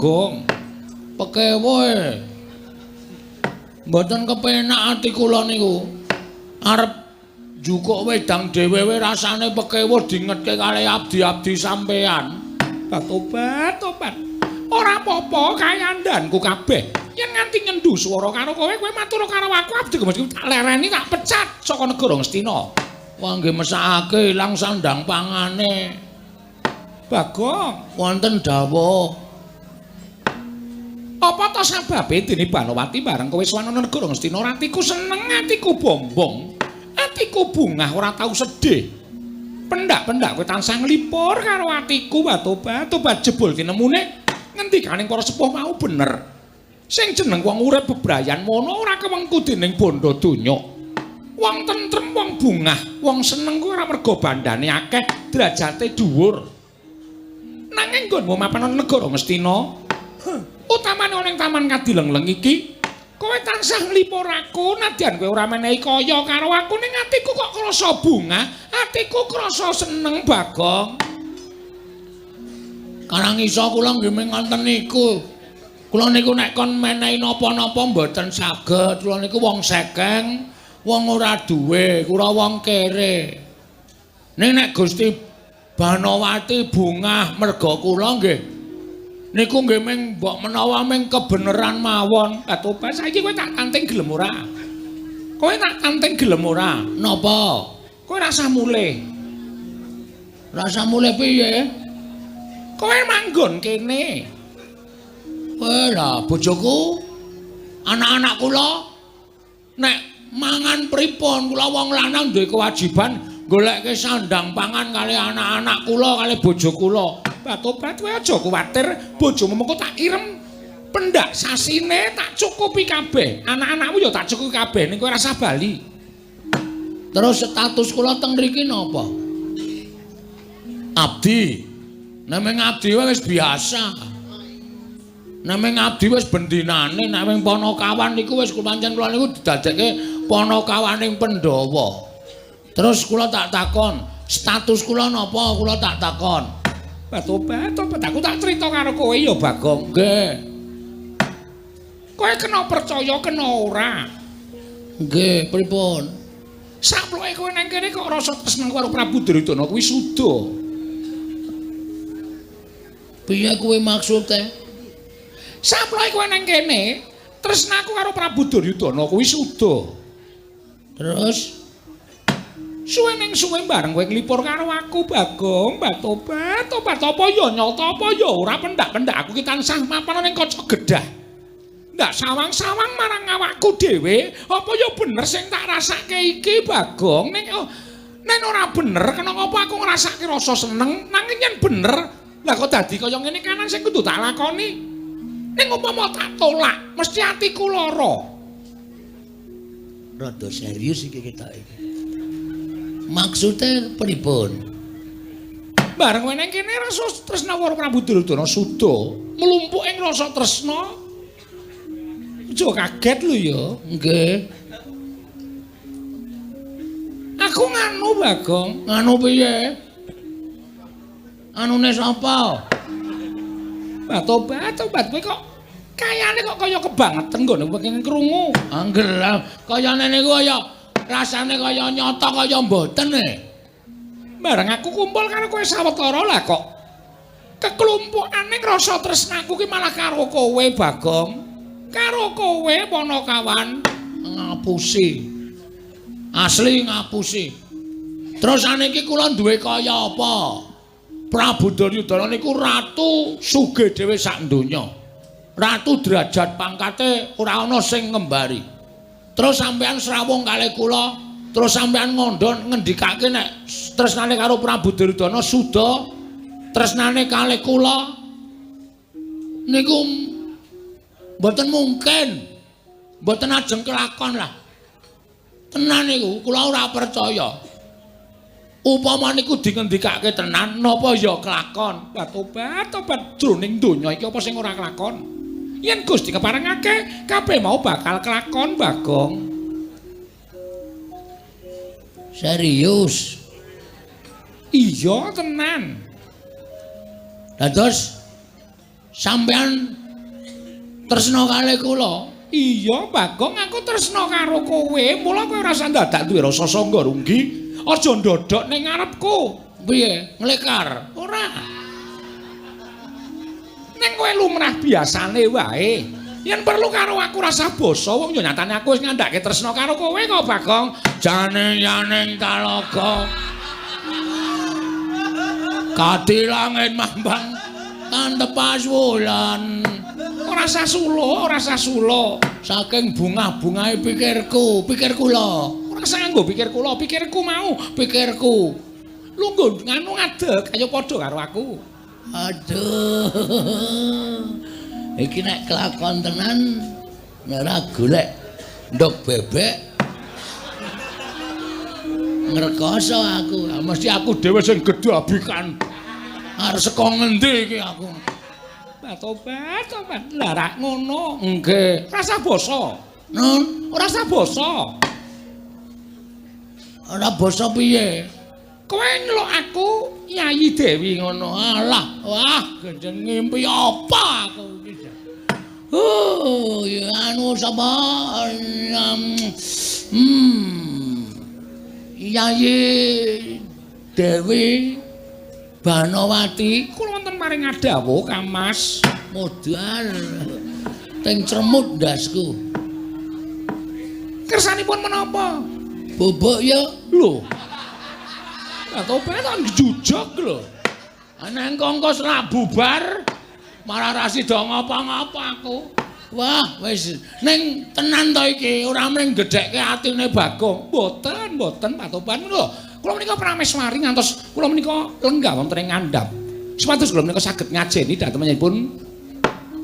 Gong. Pekewoe. Mboten kepenak ati kula niku. Arep njukuk wedang dhewe rasane pekewuh dingetke kalih abdi-abdi sampean. Tobat, tobat. Ora apa-apa kayandanku kabeh. Yen nganti nyendu swara karo kowe, kowe matur karo aku abdi mesti tak lereni tak pecat saka negara Ngastina. Wah nggih mesakake ilang sandang pangane. Bagong, wonten dawuh. Apa to sababe dene Banowati bareng kowe sowan ana negara Ngastina atiku seneng, atiku bombong, atiku bungah ora tau sedih. Pendak-pendak kowe tansah nglipur karo atiku tobat, tobat jebul tinemune ngendikaning para sepuh mau bener. Sing jeneng wong urip bebrayan mono ora kewengku dening bondo donya. Wong tentrem, wong bungah, wong seneng kuwi ora mergo bandane akeh, derajate dhuwur. Nanging nggonmu mapan ana negara Ngastina, utamane ana ing Taman Kadilengleng iki, kowe tansah nglipur aku, nadyan kowe ora menehi kaya karo aku ning atiku kok krasa bungah, atiku krasa seneng Bagong. Karang iso kula nggih mung ngoten niku. Kula niku nek kon menehi napa-napa mboten saged. Kula niku wong sekeng, wong ora duwe, kula wong kere. Ning nek Gusti Banowati bungah merga kula nggih niku nggih ming mbok menawa ming kebeneran mawon. Tobat saiki kowe tak tanting gelem ora? Kowe tak tanting gelem ora? Napa? Kowe rasah mulih. Rasah mulih piye? Kowe manggon kene. Weh lah bojoku, anak-anak kula nek mangan pripun? Kula wong lanang duwe kewajiban golekke sandang pangan kali anak-anak kula kali bojo kula. Tobat kowe aja kuwatir, bojomu mengko tak irem pendak sasine tak cukupi kabeh. Anak-anakmu ya tak cukupi kabeh ning kowe rasah bali. Terus status kula teng mriki napa? Abdi. Nek ming abdi wis biasa. Nek ming abdi wis bendinane, nek ming panakawan niku wis pancen kula niku didadekke panakawaning Pandhawa. Terus kula tak takon, status kula napa? Kula tak takon. Tobat, tobat, aku tak crita karo kowe ya, Bagong. Nggih. Kowe kena percaya kena ora? Nggih, pripun? Saploke kowe nang kene kok rasa tresna karo Prabu Duryudana kuwi suda. Piye kuwi maksude? Saploke kowe nang kene, tresnaku karo Prabu Duryudana kuwi suda. Terus suwe ning suwe bareng kowe nglipur karo aku Bagong, tobat, tobat apa ya nyata apa ya ora pendak-pendak aku ki tansah mapan ning kaca gedah. Ndak sawang-sawang marang awakku dhewe, apa ya bener sing tak rasake iki Bagong? Ning oh, nek ora bener kena ngapa aku ngrasake rasa seneng, nanging yen bener lah kok dadi kaya ngene kanan sing kudu tak lakoni. Ning umpama tak tolak, mesti atiku lara. Rada serius iki ketok iki. Maksude pripun? Bareng kowe nang kene rasa tresna karo Prabu Duryudana suda, mlumpuk ing rasa tresna. Aja kaget lho ya. Nggih. Aku nganu Bagong, nganu piye? Anune sapa? Tobat, tobat kowe kok kayane kok kaya kebangetan nggone pengen krungu. Angger kayane niku kaya rasane kaya nyata kaya mboten e. Bareng aku kumpul karo kowe sawetara lah kok keklumpukane rasa tresnaku ki malah karo kowe Bagong. Karo kowe Panakawan ngapusi. Asli ngapusi. Terus saniki kula duwe kaya apa? Prabu Duryudana niku ratu sugih dhewe sak donya. Ratu derajat pangkate ora ana sing ngembari. Terus sampean srawung kalih kula, terus sampean ngandha ngendikake nek tresnane karo Prabu Duryudana suda, tresnane kalih kula niku mboten mungkin. Mboten ajeng kelakon lah. Tenan niku kula ora percaya. Upama niku dingendikake tenan napa ya kelakon? Tobat, tobat jroning donya iki apa sing ora kelakon? Yen Gusti keparengake kabeh mau bakal kelakon Bagong. Serius? Iya tenan. Dados Sampean tresna kalih kula? Iya, Bagong, aku tresna karo kowe. Mula kowe ora usah dadak duwe rasa sangga runggi. Aja ndodhok ning ngarepku. Piye? Nglekar? Ora. Ning kowe lumrah biasane wae. Yen perlu karo aku rasa basa, wong ya nyatane aku wis ngandhake tresna karo kowe kok, Bagong. Jane yaning talaga. Kadi langit mambang tantepas wulan. Ora sah sulo, ora sah sulo. Saking bungah-bungahe pikirku, pikir kula. Ora sah nganggo pikir kula, pikirku mau, pikirku. Lungguh nganu ngadeg, ayo padha karo aku. Aduh. Iki nek kelakon tenan nek ora golek ndok bebek ngrekoso aku. Mesti aku dhewe sing gedhabikan. Arep saka ngendi iki aku? Tobat, tobat. Lah rak ngono. Nggih. Ora sah basa. Nun, ora sah basa. Ora basa piye? Kowe nyeluk aku Yayi Dewi ngono. Alah, wah, gendeng ngimpi apa aku iki. Oh, ya anu sapa? Yayi Dewi Banowati kula wonten maring adawuh Kang Mas. Modal teng cremut ndasku. Kersanipun menapa? Bobok ya. Lho. Lah tobat kan jujug lho. Nang kongkos ra bubar malah ra sida ngapa-ngapa aku. Wah, wis ning tenan to iki, ora mung gedhekke atine Bagong. Mboten, mboten Pak Toban lho. Kula menika prameswari ngantos kula menika lenggah wonten ing ngandhap. Supados kula menika saged ngajeni dhateng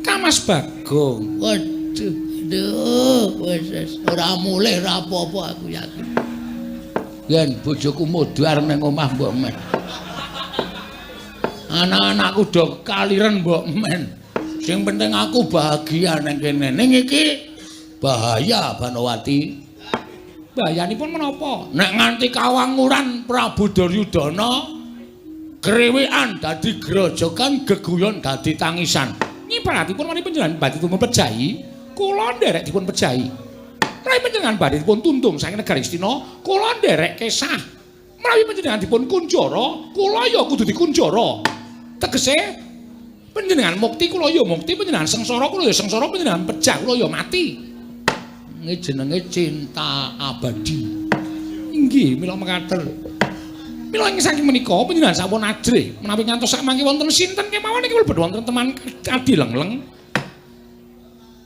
Kang Mas Bagong. Waduh, aduh, wis ora mulih ora apa-apa aku yakin. Yen bojoku modar ning omah mbok men. Anak-anakku do kaliren mbok men. Sing penting aku bahagia ning kene. Ning iki bahaya Banowati. Bahayanipun menapa? Nek nganti kawanguran Prabu Duryudana kriwikan dadi grojogan, geguyon dadi tangisan. Nyibaratipun menawi panjenengan badhe dipun pejahi, kula nderek dipun pejahi. Menawi panjenengan badhe dipun tuntung saking negari Astina, kula nderek kesah. Menawi panjenengan dipun kunjara, kula ya kudu dikunjara. Tegese panjenengan mukti kula ya mukti, panjenengan sengsara kula ya sengsara, panjenengan pejah kula ya mati. Ini jenenge cinta abadi. Inggih, mila mekaten. Mila ing saking menika panjenengan sampun ajrih menawi ngantos sakmangke wonten sinten kemawon iki mlebet wonten teman adi lengleng.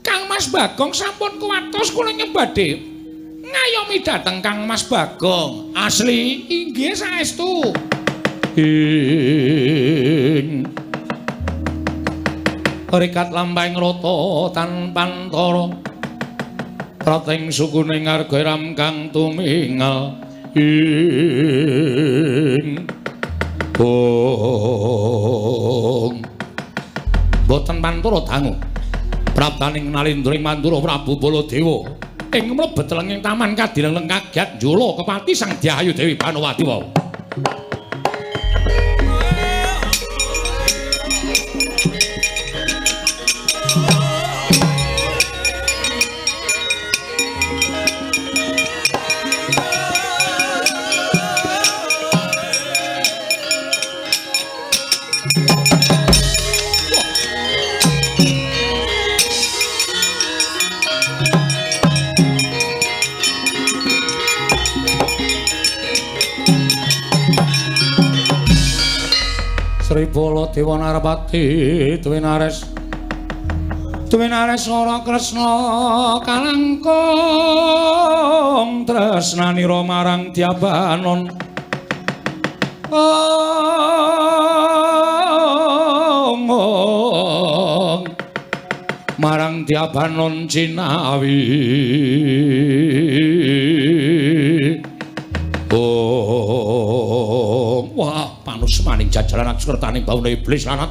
Kang Mas Bagong sampun kuwatos kula nyebade ngayomi dhateng Kang Mas Bagong. Asli inggih saestu. Ing rikat lampahing rata tanpantara prating sukune ngarga ram kang tumingal ing bong boten pantara dangu praptaning nalindra ing Mandura Prabu Baladewa ing mlebet lenging taman kadileng kagiat njula kepati Sang Dyayu Dewi Banowati wau. Sri Baladewa Narpati Dwinares Dwinares ora Kresna kalangkung tresnanira marang Dyabanon. Ong marang Dyabanon cinawi. Oh, wah, panus maning jajaran akskertaning baune iblis lanat.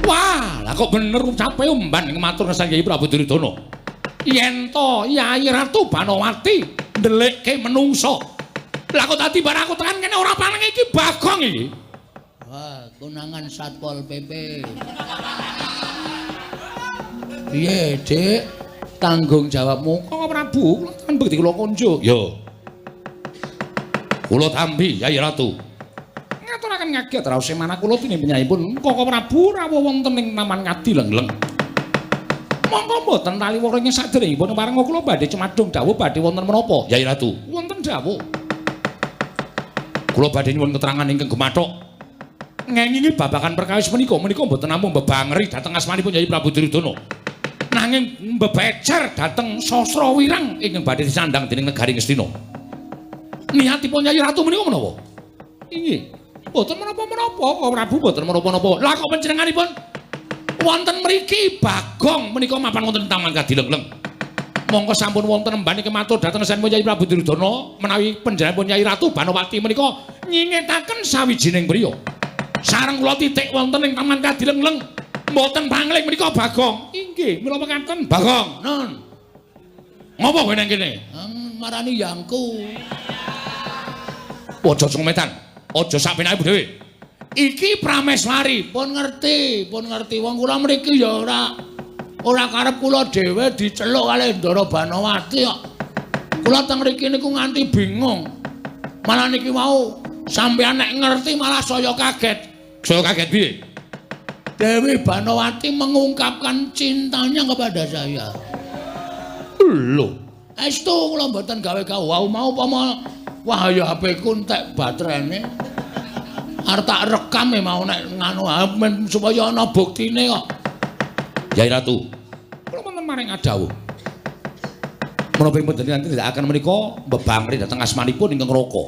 Wah, lah kok bener ucape umban ing matur ngesan Kyai Prabu Duryudana. Yen to Yayi Ratu Banowati ndelikke menungsa. Lah kok dadi barang aku tekan kene ora paneng iki Bagong iki. Wah, konangan Satpol PP. Piye, Dik? Tanggung jawabmu Koko Prabu, kula tan bekti kula konjuk. Yo. Kula tampi Yai Ratu. Ngaturaken ngaget raos manah kula dening panjenenganipun Koko Prabu rawuh wonten ing Taman Ngadilengleng. Monggo mboten taliwara ing saderengipun parenga kula badhe cumadung dawuh badhe wonten menapa Yai Ratu? Wonten dawuh. Kula badhe nyuwun keterangan ingkang gemathok. Ngengingi babagan perkawis menika menika mboten namung mbebangeri dhateng asmanipun Yai Prabu Duryudana. Nanging mbebecer dhateng sastra wirang ingkang badhe disandang dening negari Ngastina. Niatipun Yai Ratu menika menapa? Inggih. Mboten menapa-menapa, Koko Prabu mboten menapa-napa. Lah kok panjenenganipun wonten mriki Bagong menika mapan wonten Taman Kadilengleng. Mongko sampun wonten emban iki matur dhateng senipun Yai Prabu Duryudana menawi panjenenganipun Yai Ratu Banowati menika nyingetaken sawijining priya. Sareng kula titik wonten ing Taman Kadilengleng mboten pangling menika Bagong. Inggih, mila mekaten Bagong. Non. Ngopo kowe nang kene? Marani yangku. Aja sumetan. Aja sak penake dhewe. Iki Prameswari. Pun ngerti, pun ngerti wong kula mriki ya ora karep kula dhewe diceluk kalih Ndara Banowati kok. Kula teng mriki niku nganti bingung. Malah niki wau sampeyan nek ngerti malah saya kaget. Saya kaget piye? Dewi Banowati mengungkapkan cintanya kepada saya. Lho, estu kula mboten gawe-gawe wau mau upama wah ya HP ku entek baterene. Arep tak rekam e mau nek nganu men supaya ana buktine kok. Yai Ratu, kula wonten maring adawuh. Menapa ing panjenengan tindakaken menika mbebangri dhateng asmanipun ingkang Raka.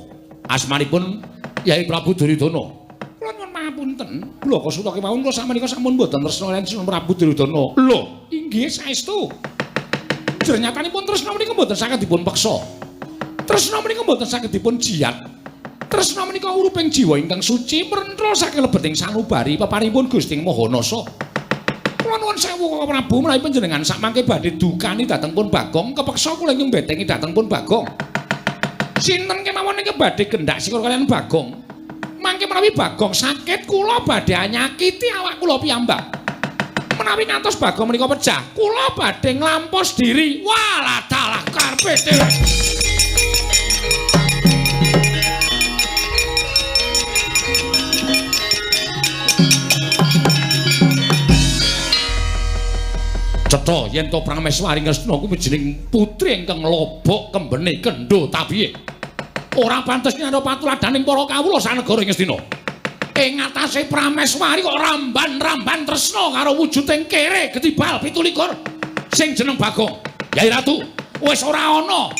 Asmanipun Yai Prabu Duryudana. Kula nyuwun pangapunten, blaka suta kemawon kula sakmenika sampun mboten tresna kaliyan Sinun Prabu Duryudana. Lho, inggih saestu. Jernyatanipun tresna menika mboten saged dipun peksa. Tresna menika mboten saged dipun jiyat. Tresna menika uruping jiwa ingkang suci mrenthul saking lebeting sanubari peparingipun Gusti Maha Nasa. Kula nuwun sewu Koko Prabu menawi panjenengan sakmangke badhe dukani dhateng pun Bagong, kepeksa kula ingkang mbetengi dhateng pun Bagong. Sinten kemawon ingkang badhe gendak sikul kaliyan Bagong? Mangke menawi Bagong sakit kula badhe anyakiti awak kula piyambak. Menawi ngantos Bagong menika pecah, kula badhe nglampos diri. Walah dalah karepe dhewe. Cetha yen to Prameswari Ngastina kuwi jeneng putri ingkang lobok kembene kendho tabihe. Ora pantes nyana patuladaning para kawula sanegara ing Ngastina. Ing atase Prameswari kok ramban-ramban tresna karo wujuding kere getibal 27 sing jeneng Bagong. Yai Ratu, wis ora ana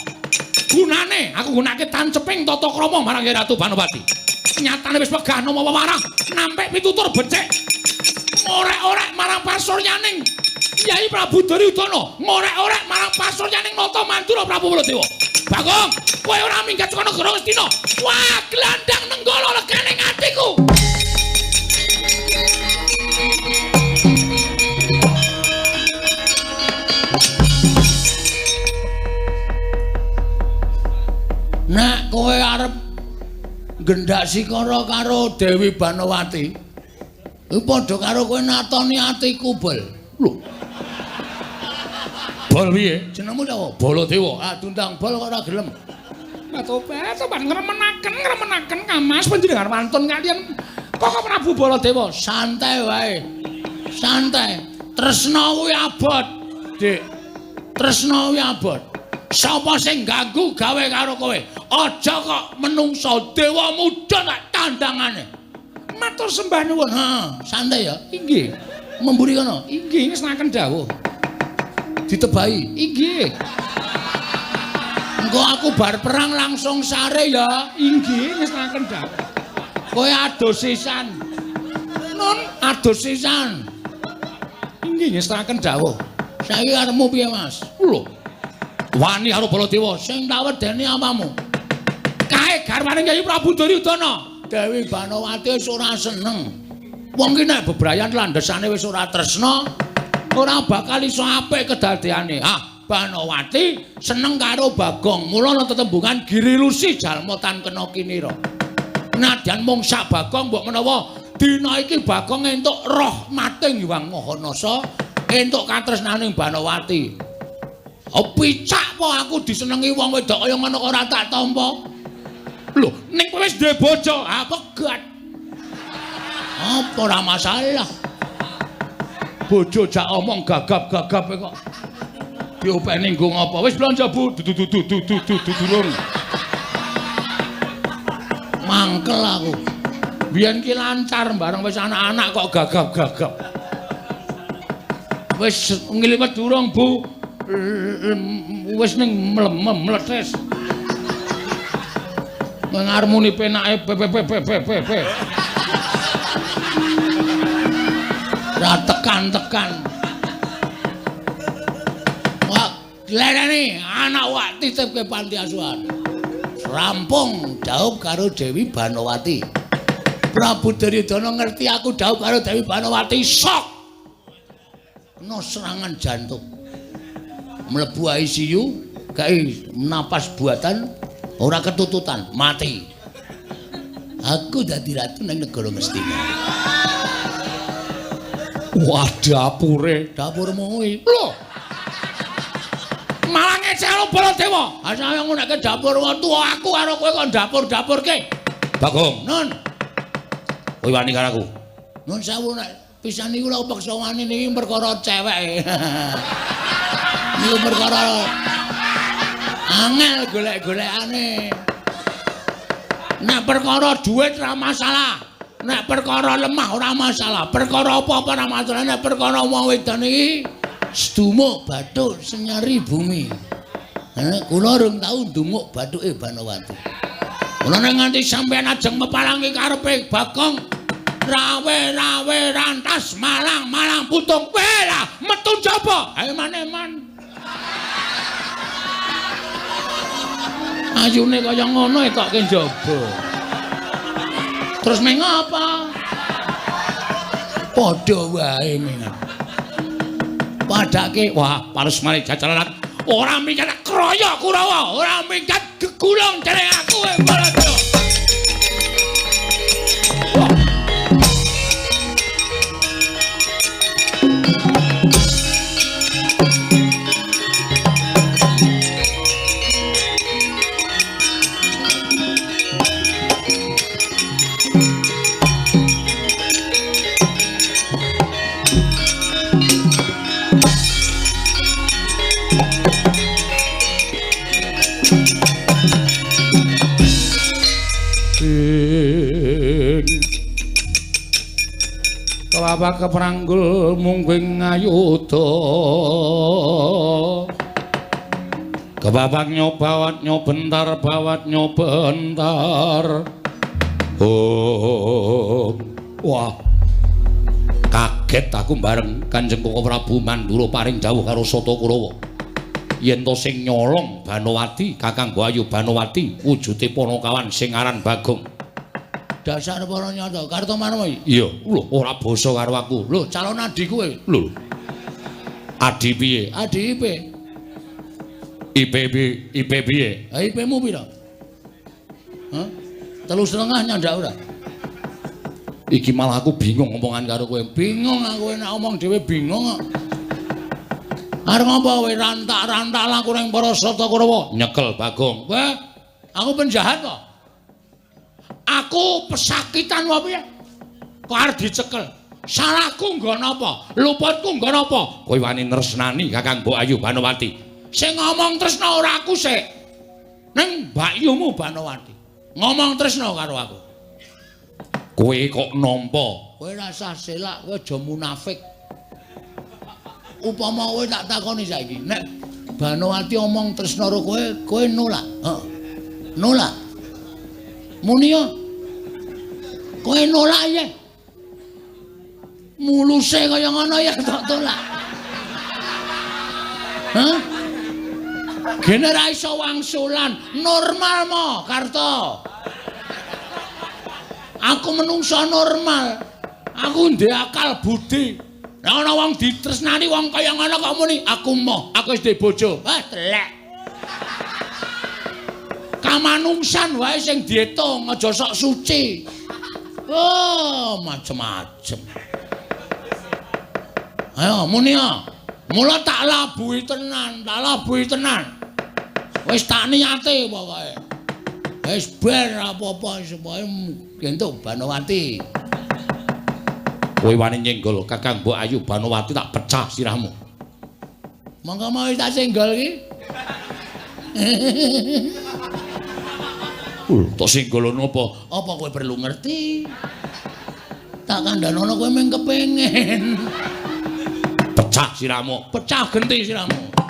gunane aku gunake tanceping tata krama marang Yai Ratu Banowati. Nyatane wis wegah nama wewarah nampik pitutur becik. Ngorek-orek marang pasuryaning Yai Prabu Duryudana, ngorek-orek marang pasuryaning Nata Mandura Prabu Baladewa. Bagong, kowe ora minggat saka negara Ngastina. Wah, glandang nenggala legane atiku. Nek kowe arep gendak sikara karo Dewi Banowati, kuwi padha karo kowe natoni atiku, Bol. Lho. Bol piye? Jenengmu sapa? Baladewa. Ah, diundang Bol kok ora gelem. Tobat, tobat ngremenaken, ngremenaken Kamas panjenengan wantun kaliyan Koko Prabu Baladewa. Santai wae. Santai. Tresna kuwi abot, Dik. Tresna kuwi abot. Sapa sing ganggu gawe karo kowe? Aja kok menungsa dewa muda tak tandangane. Matur sembah nuwun. Heeh, santai ya. Inggih. Memburi kono. Inggih, ngesenaken dawuh. Ditebahi. Inggih. Engko aku bar perang langsung sare ya. Inggih, ngesenaken dawuh. Kowe adus sisan. Nun, adus sisan. Inggih, ngesenaken dawuh. Saiki karepmu piye, Mas? Lho. Wani karo Baladewa sing tak wedeni apamu? Kae garwane Kyai Prabu Duryudana. Dewi Banowati wis ora seneng. Wong ki nek bebrayan landhesane wis ora tresna, ora bakal iso apik kedadeane. Ah, Banowati seneng karo Bagong. Mula ana tetembungan Girilusi jalma tan kena kinira. Nadyan mung sak Bagong mbok menawa dina iki Bagong entuk rahmating Hyang Maha Nasa, Entuk katresnaning Banowati. Oh, picak po aku disenengi wong wedok kaya ngono kok ora tak tampa. Lho, ning kowe wis duwe bojo, ah pegat. Apa ora masalah. Bojo jak omong gagap-gagap kok. Diopeni nggo ngapa? Wis blanja, Bu. Dudu durung. Mangkel aku. Biyen ki lancar bareng wis anak-anak kok gagap-gagap. Wis ngliwet durung, Bu. Wis ning mletes. Ngarmuni penake p p p p p p. Ra tekan-tekan. Wah, lereni anak wak titipke panti asuhan. Rampung dhaup karo Dewi Banowati. Prabu Duryudana ngerti aku dhaup karo Dewi Banowati, sok. Kena serangan jantung. Mlebu ICU, gawe napas buatan, ora ketututan, mati. Aku dadi ratu nang negara Ngastina. Wah, dapure, dapurmu kuwi. Lho. Malah ngecek karo Baladewa. Asale ngonekke dapur tuwa aku karo kowe kok dapur-dapurke. Bagong, nun. Kowe wani karo aku. Nun sewu nek pisan niku lho peksa wani niki perkara cewek. Niku perkara angel golek-golekane. Nek perkara duit ora masalah. Nek perkara lemah ora masalah. Perkara apa-apa ora masalah. Nek perkara wong wedon iki sedumuk bathuk senyari bumi. Kula rung tau ndumuk bathuke Banowati. Kula nek nganti sampeyan ajeng mepalangi karepe Bagong, rawe-rawe rantas malang-malang putung. Weh metu jaba. Ayo eman-eman. Ayune kaya ngono kok ke njaba. Terus meng apa? Padha wae meng. Padake wah palus mari jajalan ora minggat kroyo Kurawa, ora minggat gegulung dening aku Baladewa. Wah. Kelapak kepranggul mungguing ayuda. Kepapak nyobawat nyobentar bawat nyobentar. Oh, wah. Kaget aku bareng Kanjeng Koko Prabu Mandura paring dawuh karo Sata Kurawa. Yen to sing nyolong Banowati, Kakang Ayu Banowati, wujude panakawan sing aran Bagong. Dasar para nyata, Kartomarma. Iya, lho ora basa karo aku. Lho, calon adi kowe. Lho. Adi piye? Adi IP. IP IP piye? Ha IP-mu pira? Hah? 3,5 nyandak ora? Iki malah aku bingung omongan karo kowe. Bingung aku nek omong dhewe bingung kok. Arep ngapa kowe rantak-rantak laku ning para Sata Kurawa? Nyekel Bagong. Wah, aku penjahat kok. Aku pesakitan wae piye? Kok arep dicekel? Salahku nggo napa? Luputku nggo napa? Kowe wani nresnani Kakang Mbok Ayu Banowati. Sing ngomong tresna ora aku sik. Ning mbakyumu Banowati. Ngomong tresna karo aku. Kowe kok nampa? Kowe rasah selak, kowe aja munafik. Upama kowe tak takoni saiki, nek Banowati omong tresna karo kowe, kowe nolak. Heeh. Nolak. Muni yo. Kowe nolak ya. Muluse kaya ngono ya tak tolak. Hah? Gene ra iso wangsulan, normal mo, Karto. Aku menungso normal. Aku ndek akal budi. Nek ana wong ditresnani wong kaya ngono kok muni, aku moh, aku wis duwe bojo. Wah, telek. Kamanungsan wae sing diitung, aja sok suci. Oh, macem-macem. Ayo muni ya. Mula tak labuhi tenan, tak labuhi tenan. Wis tak niate pokoke. Wis ben apa-apa supaya entuk Banowati. Kowe wani nyenggol Kakang Mbok Ayu Banowati tak pecah sirahmu. Monggo mau tak senggol iki. Tak senggolono apa? Apa kowe perlu ngerti? Tak kandhanono kowe mung kepengin. Pecah sirahmu, pecah genti sirahmu.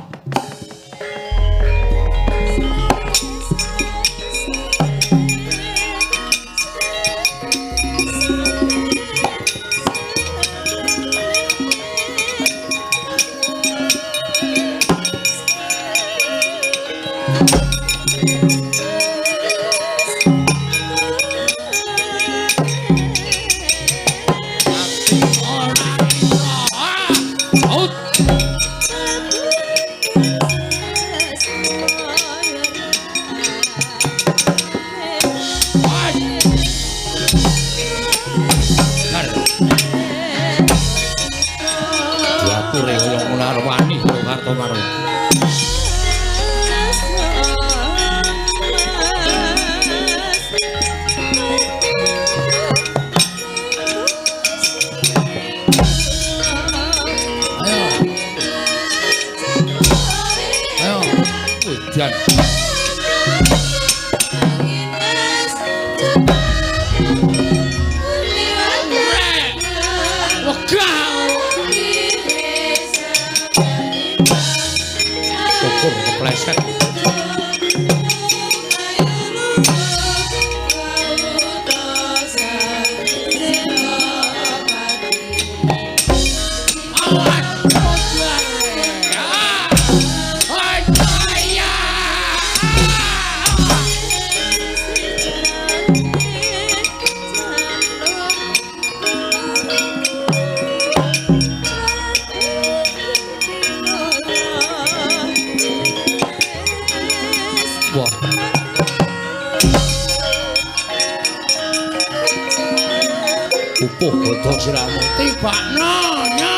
Upuh godhong sirahmu tibakno nya.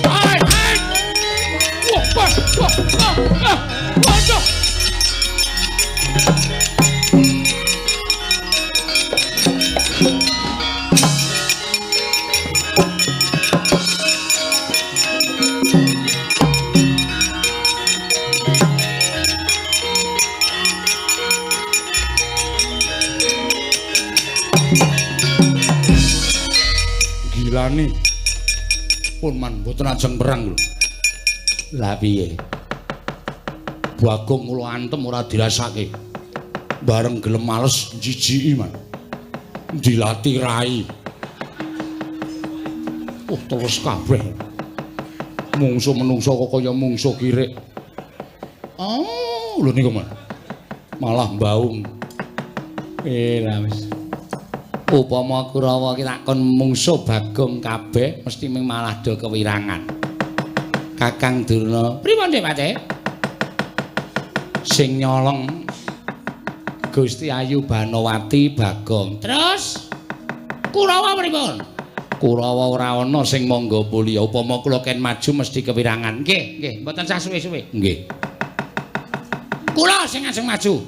Ai ai. Wah, wah, wah, wah. Gilani pun man mboten ajeng perang lho. Lah piye? Bagong kula antem ora dirasake. Bareng gelem males njijiki man. Dilati rai. Oh terus kabeh. Mungsuh menungso kok kaya mungsuh kirik. Oh, lho niku man. Malah mbaung. Lah wis. Upama Kurawa ki takon mungsuh Bagong kabeh mesti ming malah do kewirangan. Kakang Durna, pripun Dik Patih? Sing nyolong Gusti Ayu Banowati Bagong. Terus Kurawa pripun? Kurawa ora ana sing mangga mulya. Upama kula ken maju mesti kewirangan. Nggih, nggih, mboten sah suwe-suwe. Nggih. Kula sing ajeng maju.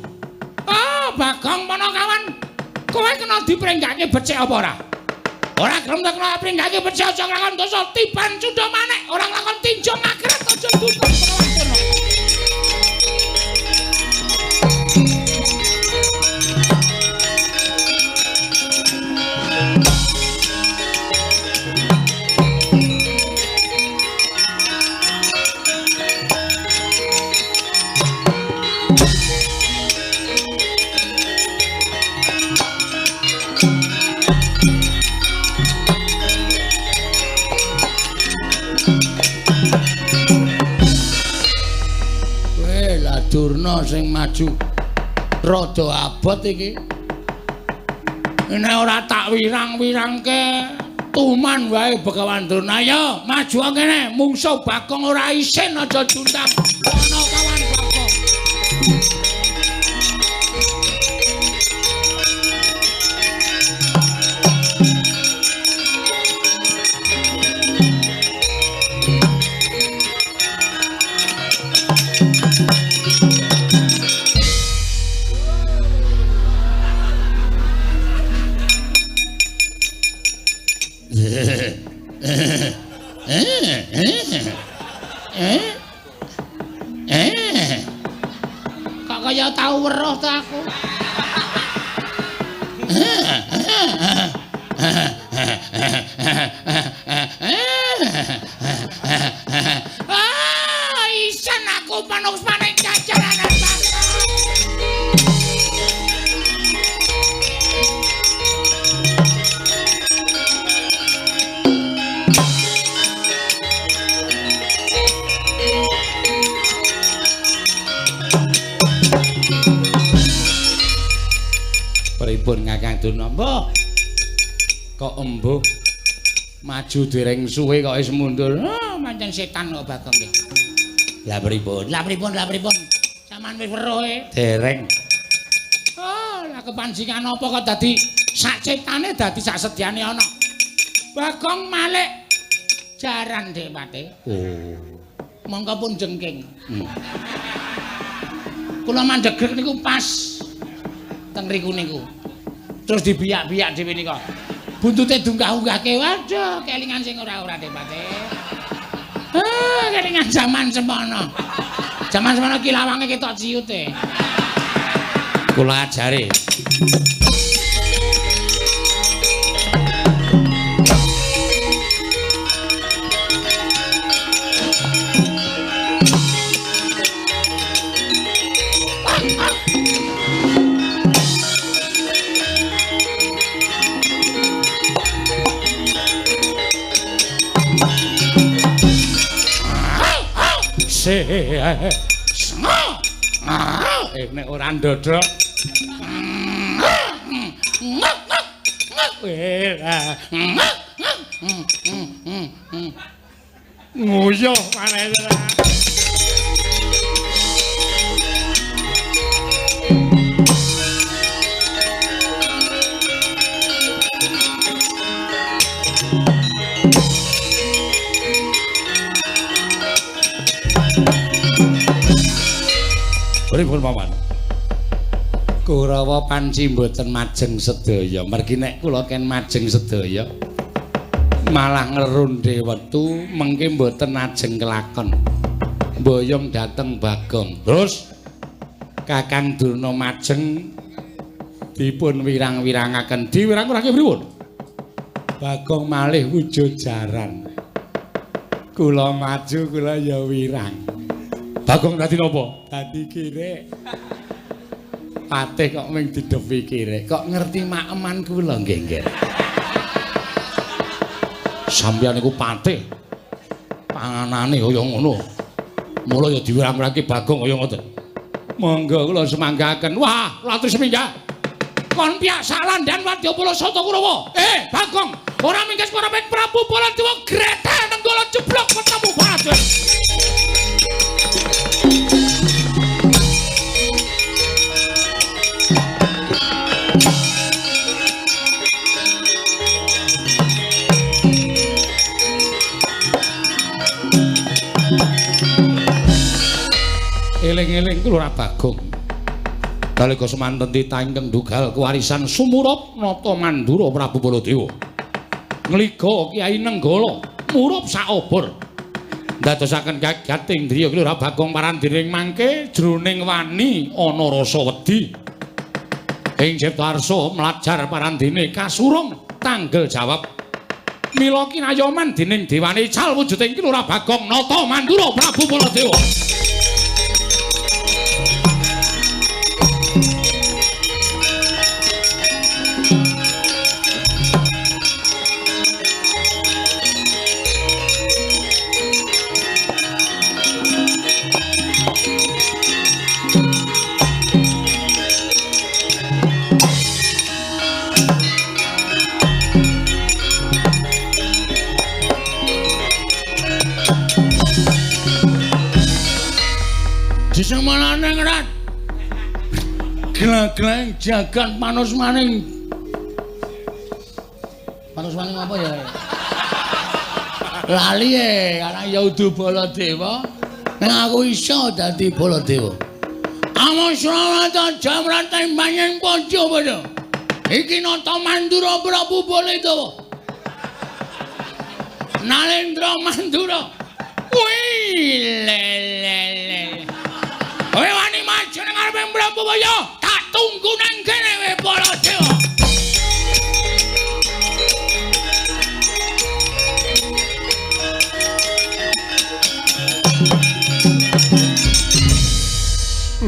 Oh, Bagong Panakawan. Kowe kena dipringgake becik apa ora? Ora gelem tak kena pringgake becik aja nglakon dosa tiban cundha manek, ora nglakon tinjo ngakret aja duka Panakawan. Durna sing maju rada abot iki. Nek ora tak wirang-wirangke tuman wae Begawan Durna. Ayo maju kene, mungsuh Bagong ora isin aja juntang. Ana kawan Bagong. Kok kaya tau weruh ta aku. Ah, isen aku panungsmaning jajaranan bangsa. Pripun Kakang Durna? Mbah. Kok embuh maju dereng suwe kok wis mundur. Ah, pancen setan kok Bagong nggih. Lah pripun? Lah pripun? Lah pripun? Sampeyan wis weruh e? Dereng. Oh, lah kepancingan apa kok dadi sak setane dadi sak sedyane ana. Bagong malik jaran Dik Pate. Oh. Monggo pun jengking. Kula mandhegek niku pas teng riku niku. Terus dibiyak-biyak dhewe nika. Buntute diunggah-unggahke. Waduh, kelingan sing ora-ora Dik Pate. Ah, kelingan jaman semono. Jaman semono ki lawange ketok ciute. Kula ajare. Nek ora ndodok. Nguyuh maneh. Pripun paman? Kurawa panci mboten majeng sedaya. Mergi nek kula ken majeng sedaya malah ngerundhe wektu mengke mboten ajeng kelakon. Mboyong dhateng Bagong. Terus Kakang Durna majeng dipun wirang-wirangaken. Diwirang-wirangke pripun? Bagong malih wujud jaran. Kula maju kula ya wirang. Bagong dadi napa? Dadi kirek. Patih kok mung didepi kirek. Kok ngerti makeman kula nggih, nggih. Sampeyan niku patih. Panganane kaya ngono. Mula ya diwirang-wirangke Bagong kaya ngoten. Monggo kula semanggaken. Wah, latri seminggah. Kon piyak salandan wadyabala Sata Kurawa. Bagong, ora mingkes para Prabu Baladewa grethe nenggala jeblok ketemu prajurit. Eling-eling kula Bagong. Nalika semanten titah ingkang dugal kewarisan sumurup Nata Mandura Prabu Baladewa. Ngliga Kyai Nenggala murup saobor. Ndadosaken kagat indriya Kelurahan Bagong parandiring mangke jroning wani ana rasa wedi. Ing Ciptarsa mlajar parandene kasurung tanggel jawab. Mila kinayoman dening dewane ical wujuding Kelurahan Bagong Nata Mandura Prabu Baladewa. Disemalane ngrat. Glaglaing jagat manusmaning. Manusmaning apa ya? Lali e, karena ya udu Baladewa. Nek aku iso dadi Baladewa. Amusrawata jamrate banyen padha padha. Iki Nata Mandura Prabu Baladewa. Nalendra Mandura. Wih, le le le. Kowe wani maju nang ngarepe Prabu Baya, tak tunggu nang kene kowe Baladewa.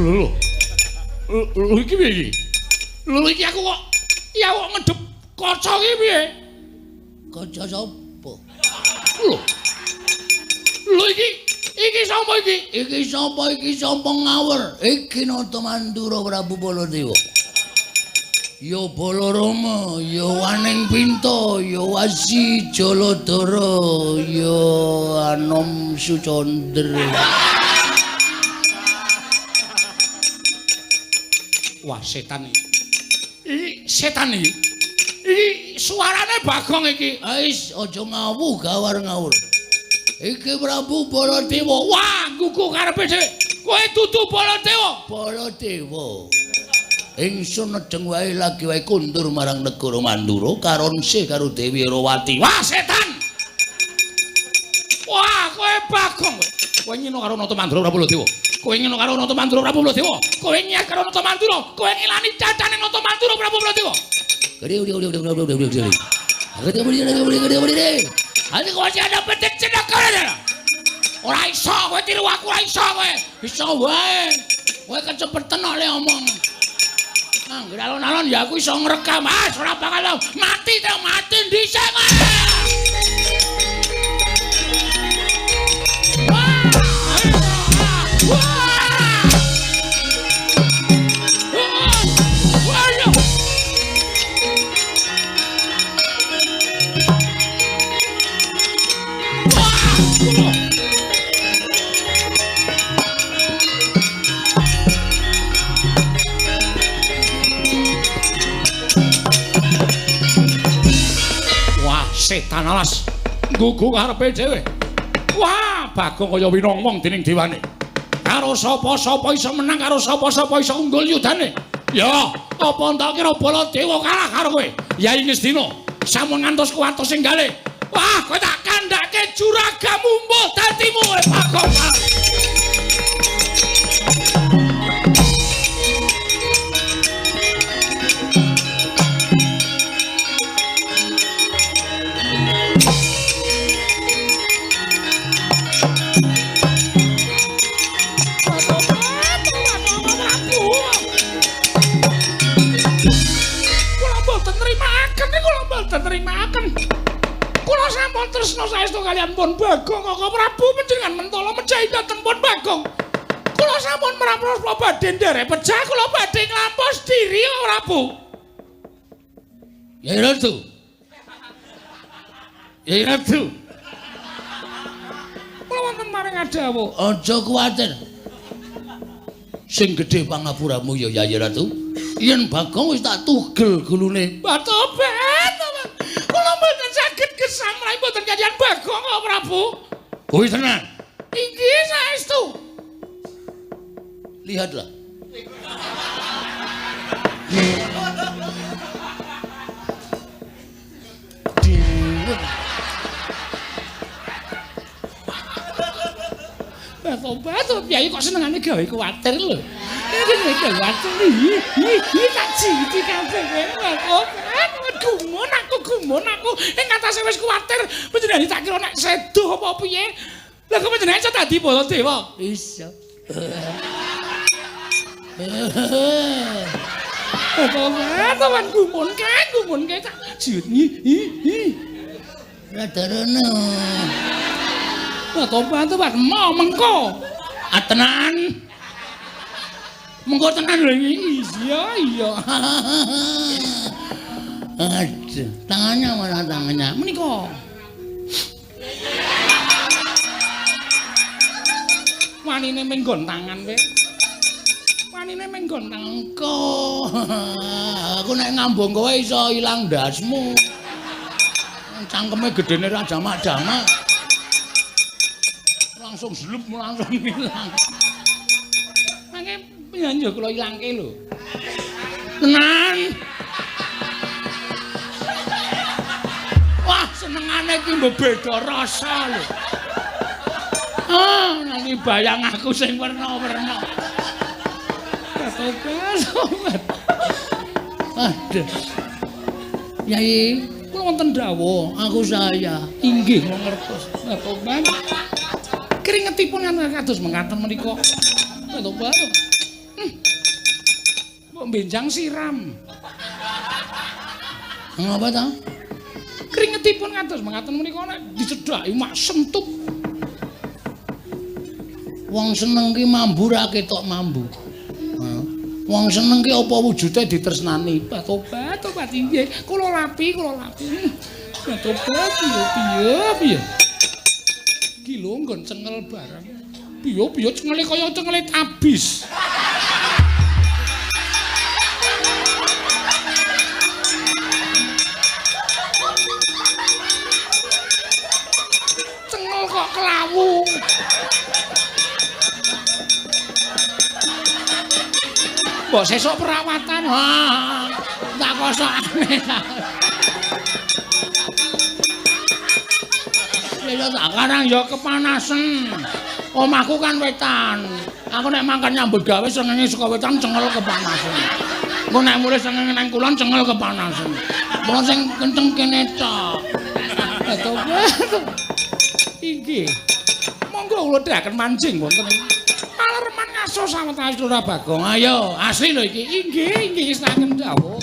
Lho. Lho iki piye iki? Lho iki aku kok ya kok ngedep kaca iki piye? Kaca sapa? Lho. Lho iki iki sapa iki? Iki sapa iki sapa ngawur? Iki Nata Mandura Prabu Baladewa. Ya Balarama, ya Waning Pinta, ya Wasi Jaladara, ya Anom Sucandra. Wah, setan iki. Iki setan iki. Iki suarane Bagong iki. Wis aja ngawuh gawar ngawur. Iki Prabu Baladewa. Wah, gugu karepe dhewe. Kowe dudu Baladewa. Baladewa. Ingsun nedeng wae lagi wae kundur marang negara Mandura karonse karo Dewi Rawati. Wah, setan. Wah, kowe Bagong kowe. Kowe nyino karo Nata Mandura Prabu Baladewa. Kowe nyino karo Nata Mandura Prabu Baladewa. Kowe nyat karo Nata Mandura. Kowe ngilani cacane Nata Mandura Prabu Baladewa. Ati kowe ada petik cedekane. Ora iso kowe tiru aku, ora iso kowe. Iso wae. Kowe kecepetan kok le omong. Angger alon-alon ya aku iso ngrekam. Ah, ora bakal mati ta mati dhisik kowe. Wah! Wah! Wah, setan alas nggugu karepe dhewe. Wah, Bagong kaya winongmong dening dewane. Karo sapa-sapa iso menang, karo sapa-sapa iso unggul yudane. Ya, apa entak kira Baladewa kalah karo kowe? Yai Ngastina, sampun ngantos kuwatos sing gale. Wah, kowe tak kandhake juragamu mbuh dadimu kowe Bagong. Kula sampun tresna saestu kaliyan pun Bagong Kaka Prabu panjenengan mentala mejahi dhateng pun Bagong. Kula sampun mrapros badhe nderek pejah kula badhe nglampos diri Prabu. Yai Ratu. Yai Ratu. Kula wonten maring adawuh. Aja kuwatir. Sing gedhe pangapuramu ya Yai Ratu. Yen Bagong wis tak tugel gulune. Batobat. Kula mboten saged gesang mlayu mboten kaliyan Bagong kok Prabu. Kuwi tenan. Inggih saestu. Lihatlah. Batobat, piye kok senengane gawe kuwatir lho. Iki nek kuwatir iki tak jiti kabeh kowe. Gumun aku ing atase wis kuwatir panjenengan tak kira nek sedo apa piye. Lah kok panjenengan iso dadi Baladewa? Iso. Batobat gumun kae tak jiut hi. Rada rono. Batobat mo mengko. Ah tenan. Mengko tenan lho iki. Iya iya. Aduh, tangannya mana tangannya? Menika. Wanine menggon tangan kowe. Wanine menggon tangan. Engko. Aku nek ngambung kowe iso ilang ndasmu. Cangkeme gedene ra jamak-jamak. Langsung zlup langsung ilang. Mangke piye kula ilangke lho. Tenan. Wah, senengane iki mbeda rasa lho. Ah, nganti bayang aku sing werna-werna. Tobat. Aduh. Yai, kula wonten dawuh, aku saya inggih mangertos. Tobat. Kringetipun kados mekaten menika. Tobat. Mbok benjang siram. Ngapa ta? Kringetipun kados mekaten menika nek dicedhaki mak sentup. Wong seneng ki mambu ra ketok mambu. Wong seneng ki apa wujude ditresnani? Tobat, tobat inggih. Kula lapi, kula lapi. Tobat piye piye piye. Ki lho nggon cengel barang. Piye piye cengele kaya cengele tabis. Cengel kok kelawu. Mbok sesuk perawatan. Ha, tak kosokane. Ya tak karang ya kepanasen. Omahku kan wetan. Aku nek mangkat nyambut gawe srengenge saka wetan cengel kepanasen. Engko nek mulih srengenge nang kulon cengel kepanasen. Mula sing kenceng kene tok. Inggih. Monggo kula dherekaken mancing wonten iki. Palereman ngaso sawetawis Lurah Bagong. Ayo, asli lho iki. Inggih, inggih saken dawuh.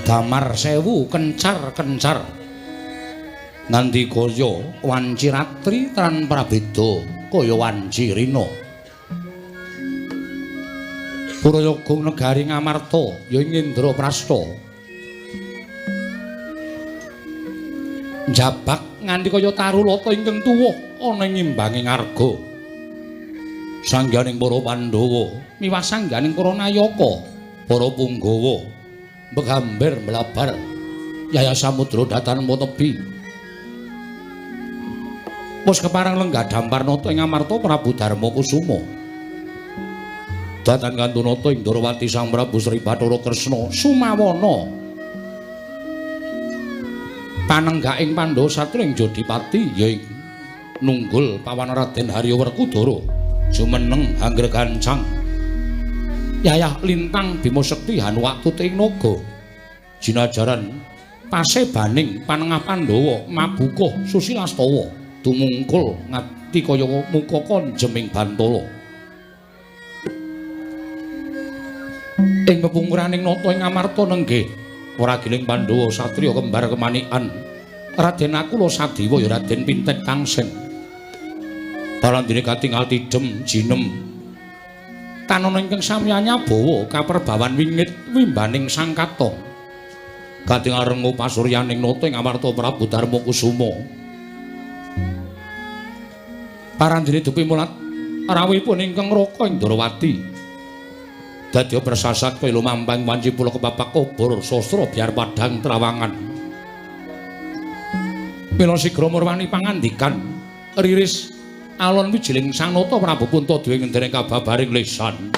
Damar sewu kencar-kencar nganti kaya wanci ratri tran prabeda kaya wanci rina. Purayoga negari Ngamarta ya ing Indraprasta. Njabak nganti kaya tarulata ingkang tuwuh ana ing imbanging arga. Sangganing para Pandhawa miwah sangganing para nayaka, para punggawa begamber mlabar yaya samudra datan tebi. Wis kepareng lenggah Damparnata ing Amarta Prabu Darma Kusuma. Datan kantunata ing Ndorowati Sang Prabu Sri Bathara Kresna sumawana panenggaking Pandhawa satya ing Jodipati ya ing nunggul pawan Raden Harya Werkudara jumeneng anggregancang yayah lintang Bima Sekti hanuwatut ing naga jinajaran pasebaning panengah Pandhawa mabukuh Susilastawa tumungkul ngati kaya mukaka jeming bantala. Ing pepungkuraning nata ing Amarta nenggih wragiling Pandhawa satriya kembar kemanikan Raden Nakula Sadewa ya Raden Pinten Tangsen. Parandene katingal tidhem jinem tanana ingkang samya nyabawa kaperbawan wingit wimbaning sangkata. Katingal rengu pasuryaning nata ing Amarta Prabu Darma Kusuma. Parandene dupi mulat rawuhipun ingkang raka ing Ndorowati. Dadya persasat kaya lumampang wanci pula kepapak obor sastra biar padhang trawangan. Mila sigra murwani pangandikan riris alon wijiling Sang Nata Prabu Puntadewa ngendereng kababaring lesan.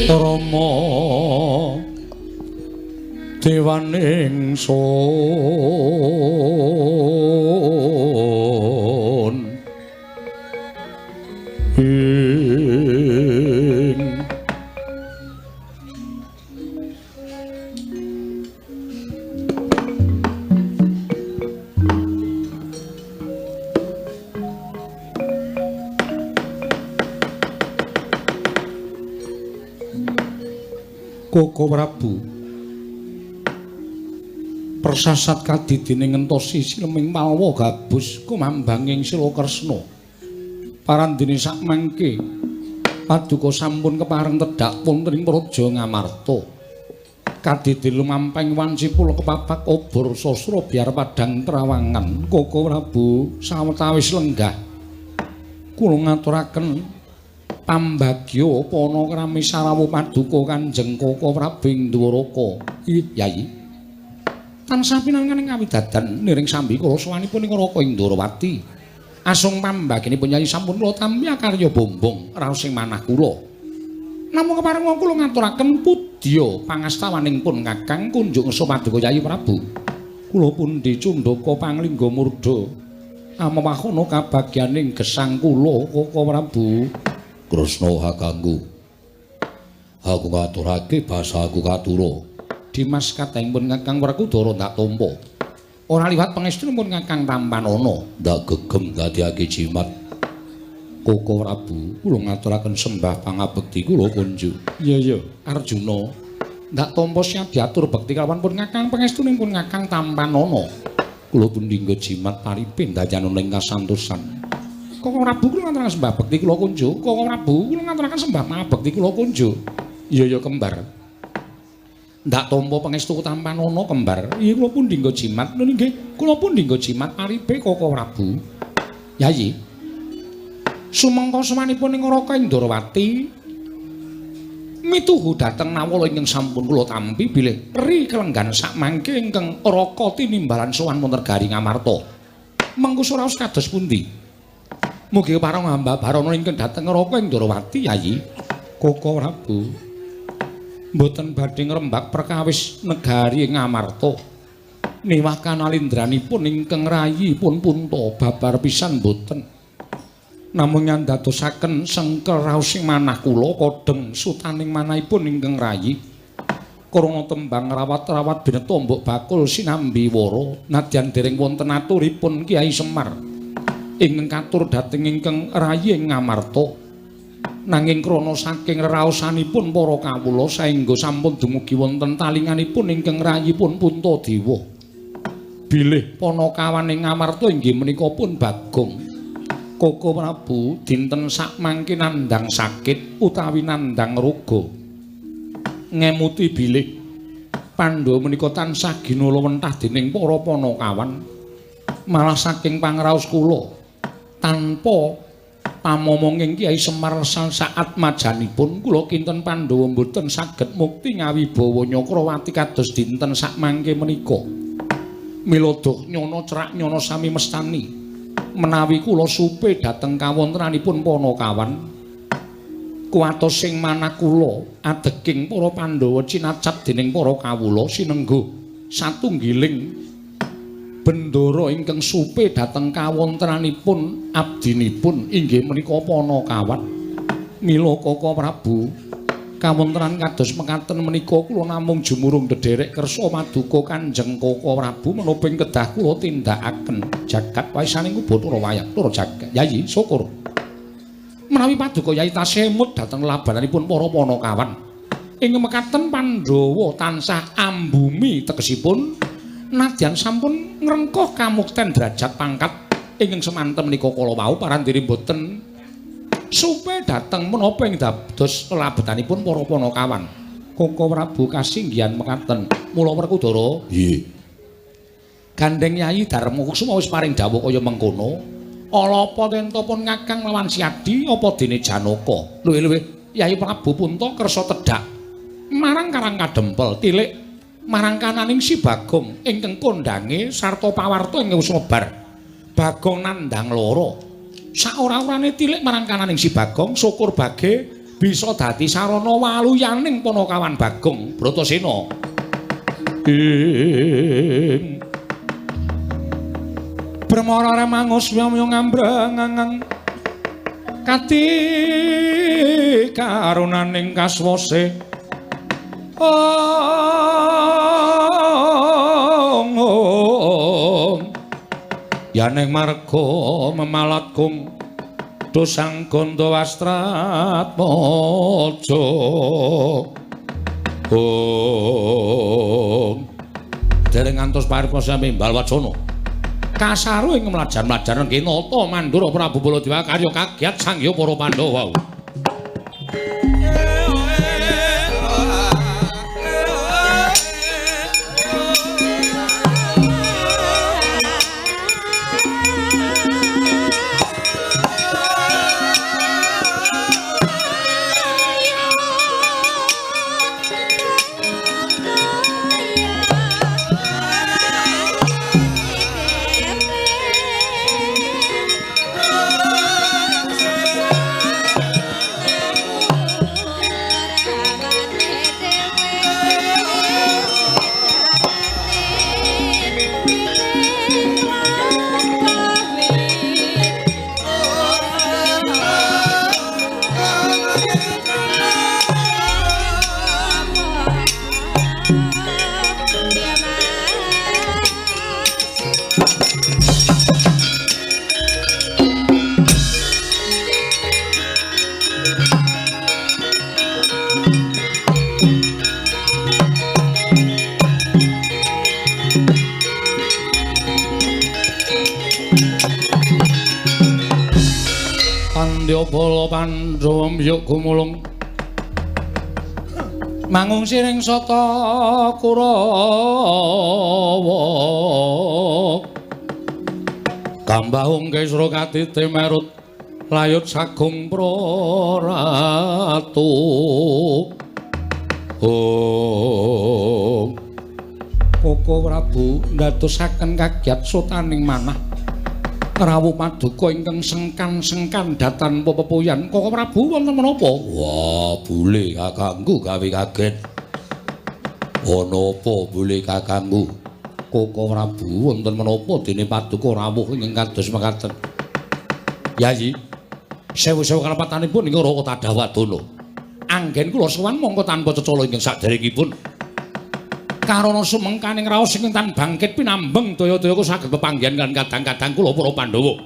Rama dewaning sun ing Koko Prabu persasat kadidine ngentosi sileming malwa gabus kumambanging sila Kresna. Parandene sakmangke paduka sampun kepareng tedhak wonten ing Praja Ngamarta. Kadidi lumampeng wanci pula kepapak obor sastra biar padhang trawangan. Koko Prabu sawetawis lenggah kula ngaturaken pambagya pana krami sarawuh paduka Kanjeng Koko Prabu ing Dwaraka. Yai tansah pinanganing kawidadan niring sambi kula sowanipun ing Raka ing Ndorowati. Asung pambaginipun Yai sampun kula tampi akarya bombong raos ing manah kula. Namung kepareng kula ngaturaken pudya pangastawaning pun Kakang kunjuk ngersa paduka Yai Prabu. Kula pundi cundhaka panglingga murda. Amewahana kabagyaning gesang kula Koko Prabu. Kresna kakangku. Aku ngaturake basa aku katura. Dimas katengipun Kakang Werkudara ndak tampa. Ora liwat pangestunipun Kakang tampanana. Ndak gegem dadiake jimat. Koko Prabu, kula ngaturaken sembah pangabekti kula kunjuk. Iya iya, Arjuna. Ndak tampa siap diatur bekti kalawan pun Kakang pangestunipun Kakang tampanana. Kula pun dinggo jimat paripe ndayanana ing kasantosan. Koko Prabu kula ngaturaken sembah bekti kula kunjuk. Koko Prabu kula ngaturaken sembah pangabekti kula kunjuk. Iya iya kembar. Ndak tampa pangestu tampanana kembar. Iya kula pun dinggo jimat. Lho nggih, kula pun dinggo jimat paripe Koko Prabu. Yayi. Sumangka sowanipun ing Raka Indrawati mituhu dhateng nawala ingkang sampun kula tampi bilih ri kelenggan sakmangke ingkang Raka tinimbalan sowan wonten Negari Ngamarta. Mengko suraos kados pundi? Mugi kepareng hamba barana ingkang dhateng Raka Indrawati Yayi. Koko Prabu mboten badhe ngrembak perkawis negari Ngamarta. Niwah kanalindranipun ingkang rayi pun punta babar pisan mboten. Namung nyandadosaken sengkel raos ing manah kula kodheng sutaning manahipun ingkang rayi. Krana tembang rawat-rawat bineta mbok bakul sinambi wara nadyan dereng wonten aturipun Kyai Semar ingkang katur dhateng ingkang rayi ing Ngamarta. Nanging krana saking reraosanipun para kawula saengga sampun dumugi wonten talinganipun ingkang rayipun Puntadewa. Bilih panakawan ing Ngamarta inggih menika pun Bagong. Koko Prabu dinten sakmangke nandhang sakit utawi nandhang roga. Ngemuti bilih Pandhawa menika tansah ginala wentah dening para panakawan. Malah saking pangraos kula tanpa pamomonging Kyai Semar saat majanipun kula kinten Pandhawa mboten saged mukti ngawibawa Nyakrawati kados dinten sakmangke menika. Mila doh nyana cerak nyana sami mestani menawi kula supe dhateng kawontenanipun panakawan kuwatos sing manah kula adeking para Pandhawa cinacat dening para kawula sinengguh satunggiling bendara ingkang supe dhateng kawontenanipun abdinipun inggih menika panakawan. Mila Koko Prabu kawontenan kados mekaten menika kula namung jumurung ndederek kersa maduka Kanjeng Koko Prabu menapa ing kedah kula tindakaken jagat waisaning Bathara wayang Bathara jagat. Yayi syukur menawi paduka Yayi tasih emut dhateng labananipun para panakawan. Ing mekaten Pandhawa tansah ambumi tegesipun nadyan sampun ngrengkuh kamukten derajat pangkat ingkang semanten menika kala wau parandiri mboten supe dhateng menapa ing dados labetanipun para panakawan. Koko Prabu kasinggihan mekaten. Mula Werkudara, nggih. Gandeng Yayi Darma Kusuma wis paring dawuh kaya mengkono. Ala apa tentopun Kakang lawan Siadi apa dene Janaka? Luwih-luwih Yayi Prabu Punta kersa tedhak marang Karang Kadempel tilik marang kananing si Bagong ingkang kondange sarta pawarta ingkang wis mebar. Bagong nandhang lara. Saora-orane tilik marang kananing si Bagong syukur bage bisa dadi sarana waluyaning panakawan Bagong Bratasena. Ing Brahmara remangus wamya ngambrang kati karunaning kaswase. Ong yaning marga memalat kung dosang ganda wastratmaja. Ong dereng ngantos paripurna sami mbal wacana kasaru ing mlajar-mlajar kinata Mandura Prabu Baladewa karya kagiat sangya para Pandhawa. Yeah. Sedaya bala Pandhawa mbyuk gumulung mangung siring sata Kurawa. Kambahung kesra katite merut layut sagung praratu. Oh. Koko Prabu ndadosaken kagiat sotaning manah rawuh paduka ingkang sengkan-sengkan datan pepepuyan. Koko Prabu wonten menapa? Wah, bule kakangku gawe kaget. Ana apa bule kakangku? Koko Prabu wonten menapa dene paduka rawuh ingkang kados mekaten? Yayi, sewu-sewu kalepatanipun ing Raka Tadawadana. Anggen kula sowan mongko tanpa cecala ingkang saderengipun. Karana sumengkaning raos ingkang tan bangkit pinambeng daya-daya kula saged pepanggihan kan kadang-kadang kula para Pandhawa.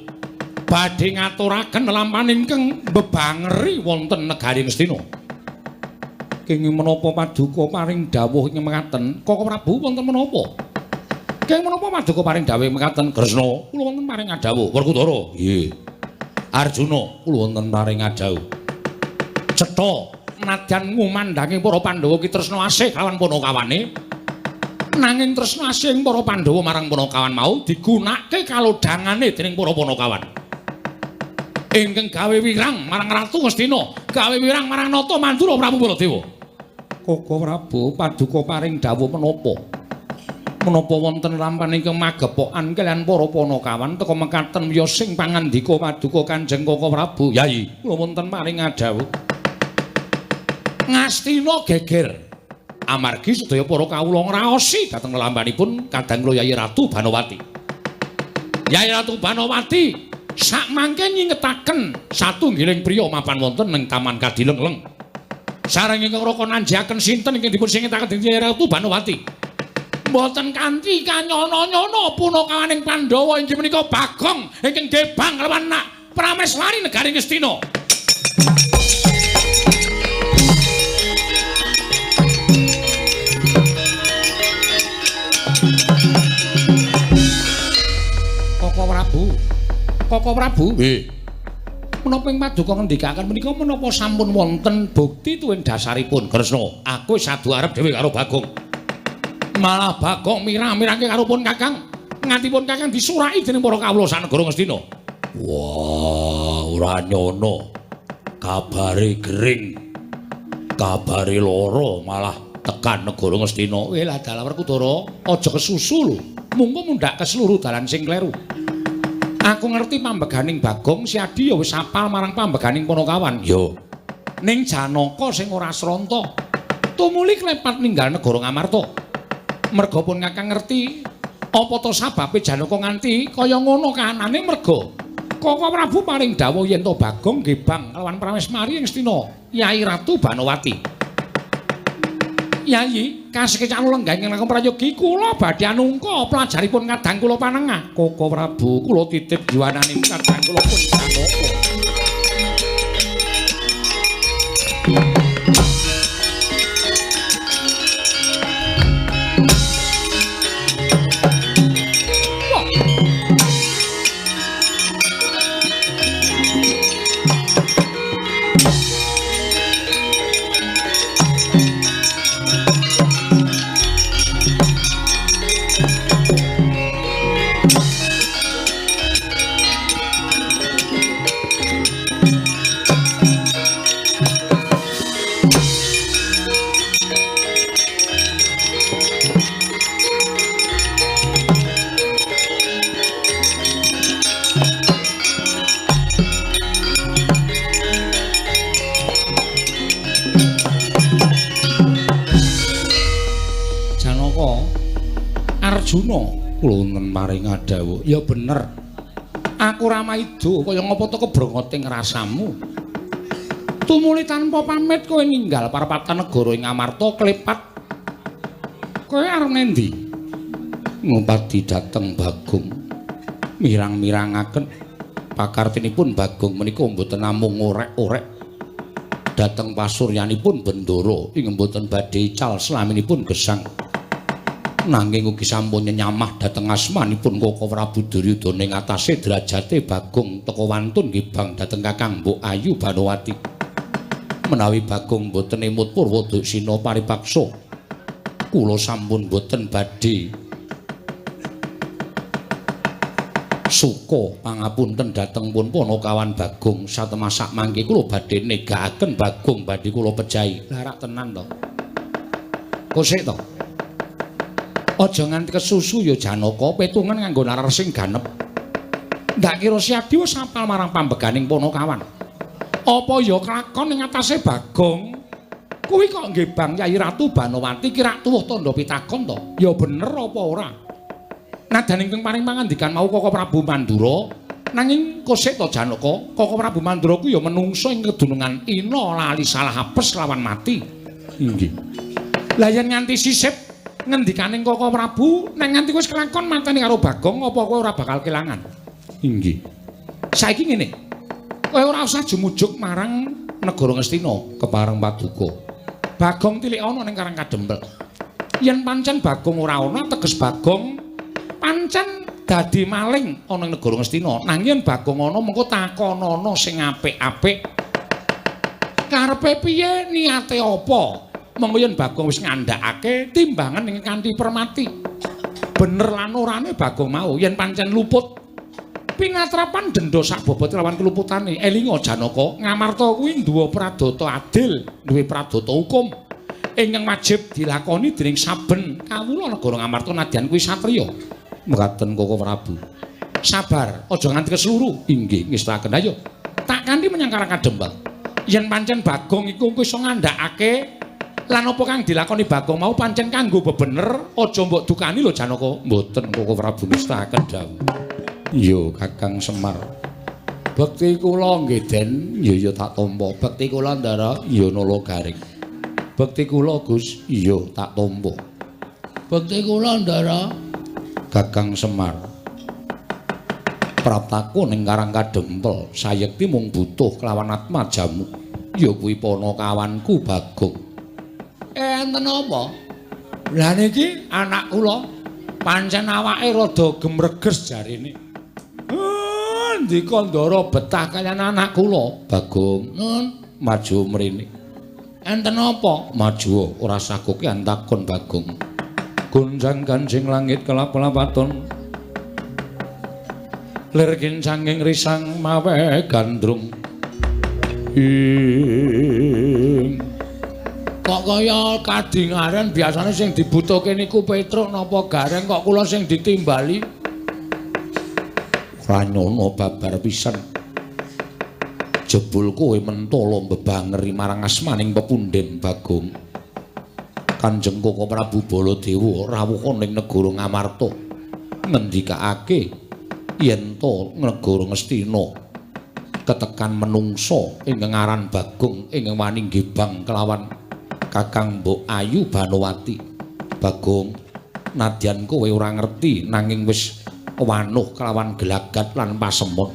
Badhe ngaturaken lelampahan ingkang mbebangeri wonten negari Ngastina. Kenging menapa paduka paring dawuh ingkang mekaten? Koko Prabu wonten menapa? Kenging menapa paduka paring dawuh mekaten? Kresna, kula wonten paring adhawuh. Werkudara, nggih. Arjuna, kula wonten paring adhawuh. Cetha nadyan ngumandhangi para Pandhawa ki tresna asih kalawan panakawane. Nanging tresna asih para Pandhawa marang panakawan mau digunakake kalodhangane dening para panakawan. Ingkang gawe wirang marang Ratu Ngastina, gawe wirang marang Nata Mandura Prabu Baladewa. Koko Prabu paduka paring dawuh menapa? Menapa wonten lampan ingkang magepokan kaliyan para panakawan teka mekaten wiyosing pangandika paduka Kanjeng Koko Prabu? Yayi, kula wonten paring adhawuh. Ngastina geger. Amargi sedaya para kawula ngraosi dhateng lelampanipun kadang kula Yayi Ratu Banowati. Yayi Ratu Banowati sakmangke nyingetaken satunggiling priya mapan wonten ing Taman Kadilengleng. Sareng ingkang raka nanjiaken sinten ingkang dipun singetaken dening Yayi Ratu Banowati. Mboten kanthi kanyono-nyono punakawaning Pandhawa inggih menika Bagong ingkang gebang lawan nak Prameswari negari Ngastina. Koko Prabu. Koko Prabu, nggih. Menapa ing paduka ngendikaken menika menapa sampun wonten bukti tuwin dasaripun? Kresna, aku wis adu arep dhewe karo Bagong. Malah Bagong mirang-mirangke karo pun Kakang. Ngantipun Kakang disuraki dening para kawula sanegara Ngastina. Wah, ora nyono. Kabare gering. Kabare lara malah tekan negara Ngastina. Weh lah dalah Werkudara, aja kesusu lho. Mungko mundhak ke seluruh dalan sing kleru. Aku ngerti pambeganing Bagong, si Adi ya wis apal marang pambeganing Panakawan. Yo. Ning Janaka sing ora sranta, tumuli klepat ninggal negara Ngamarta. Merga pun Kakang ngerti apa to sababe Janaka nganti kaya ngono kahanane merga Koko Prabu paring dawuh yen to Bagong gebang lawan Pramesmari ing Ngastina, Yai Ratu Banowati. Yayi, kasekecan lenggah ingkang langkung prayogi kula badhe anungka pelajaripun kadang kula panengah. Koko Prabu, kula titip jiwanane kadang kula pun Janaka. Arjuna, kula wonten paring adhawuh. Ya bener. Aku ora maido kaya ngapa to kebrongoting rasamu. Tumuli tanpa pamit kowe ninggal parapatan negara ing Amarta klepat. Kowe arep nendi? Ngupadi dhateng Bagong. Mirang-mirangaken pakartinipun Bagong menika mboten namung ngorek-orek dhateng pasuryanipun Bendara ing mboten badhe ical slaminipun gesang. Nanging ugi sampun nyenyamah dhateng asmanipun Koko Prabu Duryudana ing atase derajate Bagong teka wantun ngibang dhateng Kakang Mbok Ayu Banowati. Menawi Bagong boten emut purwa duksina paripaksa, kula sampun boten badhe suka pangapunten dhateng pun Panakawan Bagong. Satemasak mangke kula badhe negakaken Bagong badhe kula pejahi. Lah rak tenan to. Kosek to. Aja nganti kesusu ya Janaka, petungan nganggo nalar sing ganep. Ndak kira Siadi wis apal marang pambeganing Panakawan. Apa ya kelakon ing atase Bagong? Kuwi kok nggih Bang Yai Ratu Banowati ki rak tuwuh tandha pitakon to? Ya bener apa ora? Nadan ingkang paring pangandikan mau Koko Prabu Mandura, nanging kosek to Janaka, Koko Prabu Mandura ku ya menungso ing kedunungan ina lali salah apes lawan mati. Inggih. Lah yen nganti sisip ngendikaning Koko Prabu, nek nganti wis kelakon mateni karo Bagong, apa kowe ora bakal kelangan? Inggih. Saiki ngene. Kowe ora usah jumujuk marang negara Ngastina kepareng paduka. Bagong tilik ana ning Karang Kadempel. Yen pancen Bagong ora ana, teges Bagong pancen dadi maling ana ing negara Ngastina. Nanging yen Bagong ana, mengko takonono sing apik-apik. Karepe piye, niate apa? Mengko yen Bagong wis ngandhakake timbangan ing kanthi permati. Bener lan orane Bagong mau yen pancen luput pinatrapan denda sak bobot lawan keluputane. Elinga Janaka, Ngamarta kuwi duwe pradata adil, duwe pradata hukum ingkang wajib dilakoni dening saben kawula negara Ngamarta nadyan kuwi satriya. Mekaten Koko Prabu. Sabar, aja nganti kesluru. Inggih, ngestaken. Ayo, tak kanthi menyang Karang Kadempel. Yen pancen Bagong iku iso ngandhakake lan apa kang dilakoni Bagong mau pancen kanggo bebener, aja mbok dukani lho Janaka. Mboten Koko Prabu, ngestaken dawuh. Iya Kakang Semar. Bekti kula nggih Den, ya ya tak tampa. Bekti kula Ndara, ya Nala Garing. Bekti kula Gus, iya tak tampa. Bekti kula Ndara. Kakang Semar. Praptaku ning Karang Kadempel, sayekti mung butuh kelawan atmajamu. Ya kuwi panakawanku Bagong. Enten apa? Lah niki anak kula pancen awake rada gemreges jarine. Ndika Ndara betah kaliyan anak kula Bagong. Nun, maju mrene. Enten apa? Maju ora sakokean takon Bagong. Gonjang ganjing langit kelap-lapaton. Lir kincanging risang mawe gandrung. Ing kok kaya kadingaren biasane sing dibutuhke niku Petruk napa Gareng kok kula sing ditimbali. Ora nyono babar pisan. Jebul kowe mentala mbebangeri marang asmaning pepunden Bagong. Kanjeng Koko Prabu Baladewa rawuh ning negara Ngamarta ngendikake yen to negara Ngastina ketekan menungsa ingkang aran Bagong ingkang wani nggibang kelawan Kakang Mbok Ayu Banowati. Bagong, nadyan kowe ora ngerti nanging wis wanuh kelawan gelagat lan pasemon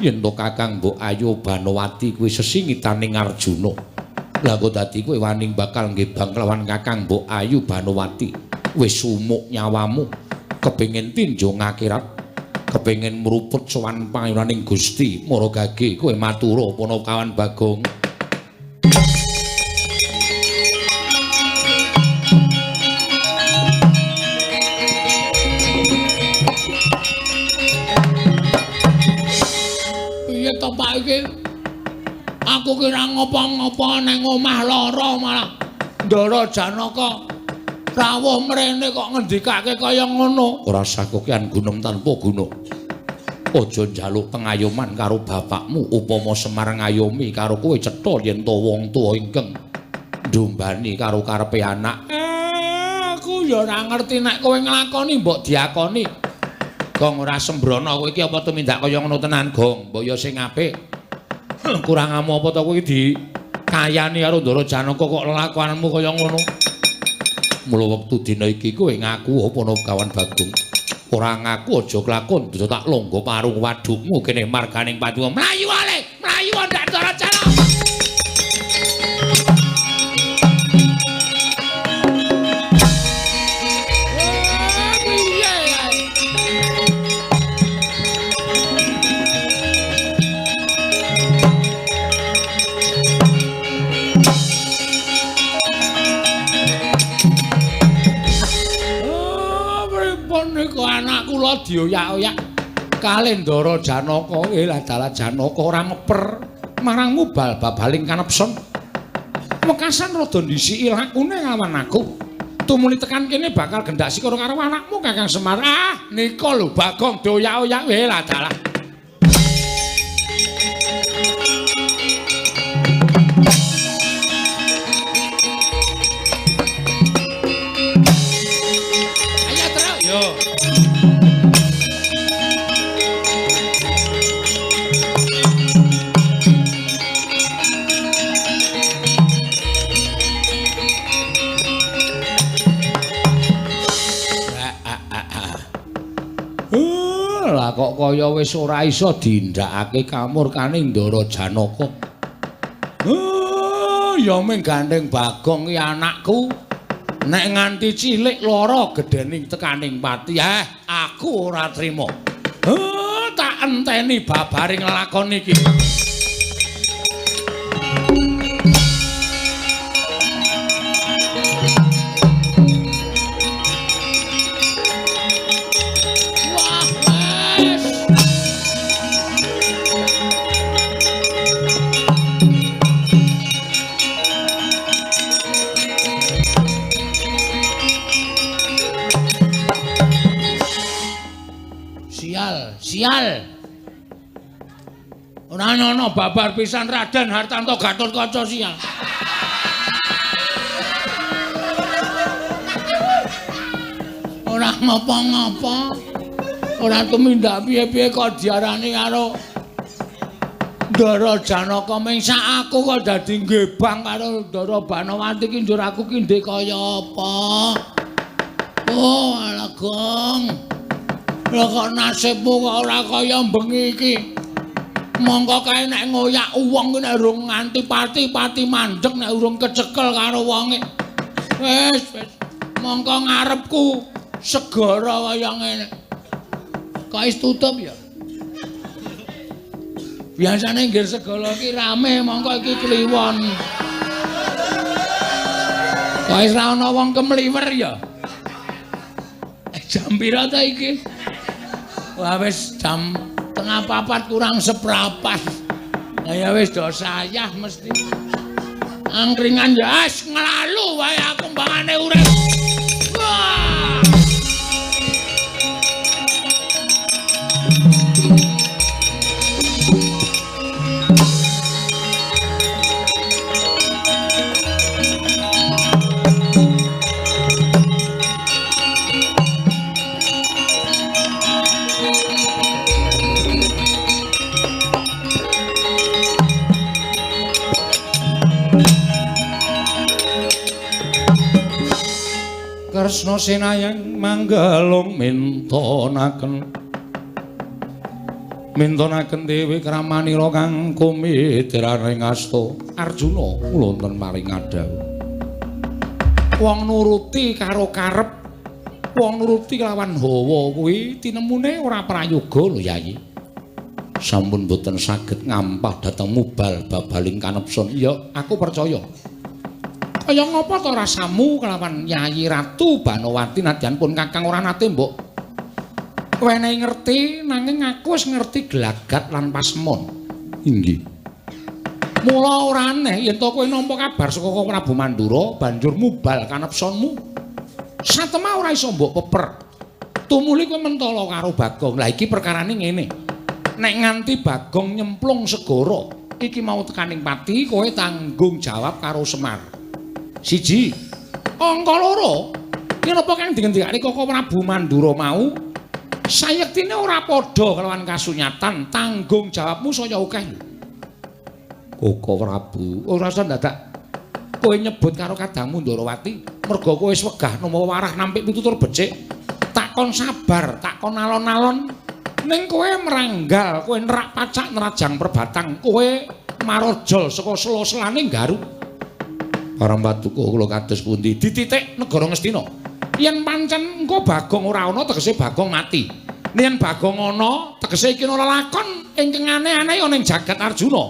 yen to Kakang Mbok Ayu Banowati kuwi sesingitaning Arjuna. Lah kok dadi kowe wani bakal nggibang kelawan Kakang Mbok Ayu Banowati. Wis sumuk nyawamu, kepengin tinjung akhirat, kepengin mruput sowan pangayunaning Gusti Maragage. Kowe matura Panakawan Bagong. Piye to Pak iki? Aku kira ngopo-ngopo nang omah lara malah Ndara Janaka rawuh mrene kok ngendikake kaya ngono. Ora sakokean gunem tanpa guna. Aja njaluk pengayoman karo bapakmu upama Semar ngayomi karo kowe cetha yen to wong tuwa ingkang ndombani karo karepe anak. Aku ya ora ngerti nek kowe nglakoni mbok diakoni. Gong ora sembrono kowe iki apa tumindak kaya ngono tenan, Gong. Mbok ya sing apik. Kurang amu apa to kowe iki dikayani karo Ndara Janaka kok lelakuanmu kaya ngono. Mula wektu dina iki kowe ngaku apa Kawan Bagong. Ora ngaku aja kelakon, bisa tak longgo parung wadukmu kene marganing pati. Mlayu ale, mlayu ndak Ndara Janaka. Niku anak kula dioyak-oyak kalih Ndara Janaka. Lah dalah Janaka ora meper marang mubal babaling kanepson. Wekasan rada ndhisiki lakune lawan aku. Tumuli tekan kene bakal gendak sikara karo anakmu Kakang Semar. Ah, nika lho Bagong dioyak-oyak. Lah dalah. Ayo terus yo. Lah kok kaya wis ora iso dindakake kamurkane Ndara Janaka. Ya mung gandeng Bagong ki anakku. Nek nganti cilik lara gedhening tekaning pati, aku ora trima. Tak enteni babaring lakon iki. Sial. Ora ana babar pisan Raden Hartanto Gatotkaca sial. Ora ngapa-ngapa. Ora tumindak piye-piye kok diarani karo Ndara Janaka ming sak aku kok dadi nggebang karo Ndara Banowati ki njur aku ki ndek kaya apa. Oh, alah Gong. Lah kok nasibmu kok ora kaya bengi iki. Mongko kae nek ngoyak wong ki nek urung nganti pati-pati mandeg nek urung kecekel karo wonge. Wis wis mongko ngarepku segara kaya ngene. Kok wis tutup ya? Biasane nggir segala iki rame, mongko iki kliwon. Kok wis ra ana wong kemliwer ya? Jam pira ta iki? Wah wis jam 3:15 kurang seprapat. Lah ya wis do sayah mesti. Angkringan ya wis nglalu wae aku mbangane urip. Wah. Kresna sinayang manggalung mintonaken mintonaken dewi kramanira kang kumidraning asta Arjuna wonten maring ngadhawuh. Wong nuruti karo karep, wong nuruti kelawan hawa kuwi tinemune ora prayoga lho Yayi. Sampun boten saged ngampah dhateng mubal babaling kanepson. Ya aku percaya. Kaya ngapa to rasamu kelawan Yayi Ratu Banowati nadyan pun kakang ora nate mbok wenehi ngerti, nanging aku wis ngerti gelagat lan pasemon. Inggih. Mula ora aneh yen to kowe nampa kabar saka Prabu Mandura banjur mubal kanepsonmu. Satemah ora iso mbok peper. Tumuli kowe mentala karo Bagong. Lah iki perkarane ngene. Nek nganti Bagong nyemplung segara, iki mau tekaning pati kowe tanggung jawab karo Semar. Siji, angka loro, yen apa kang dingendikake Koko Prabu Mandura mau, sayektine ora padha kelawan kasunyatan, tanggung jawabmu saya akeh lho. Koko Prabu, ora usah dadak kowe nyebut karo kadangmu Ndarawati, merga kowe wis wegah nampa warah nampik pitutur becik, tak kon sabar, tak kon alon-alon, ning kowe meranggal, kowe nerak pacak nerajang perbatang, kowe marojol saka sela-selane Garuk. Para paduka kula kados pundi dititik negara Ngastina. Yen pancen engko Bagong ora ana tegese Bagong mati. Yen Bagong ana tegese iki ana lakon ingkang aneh-aneh ana ing jagat Arjuna.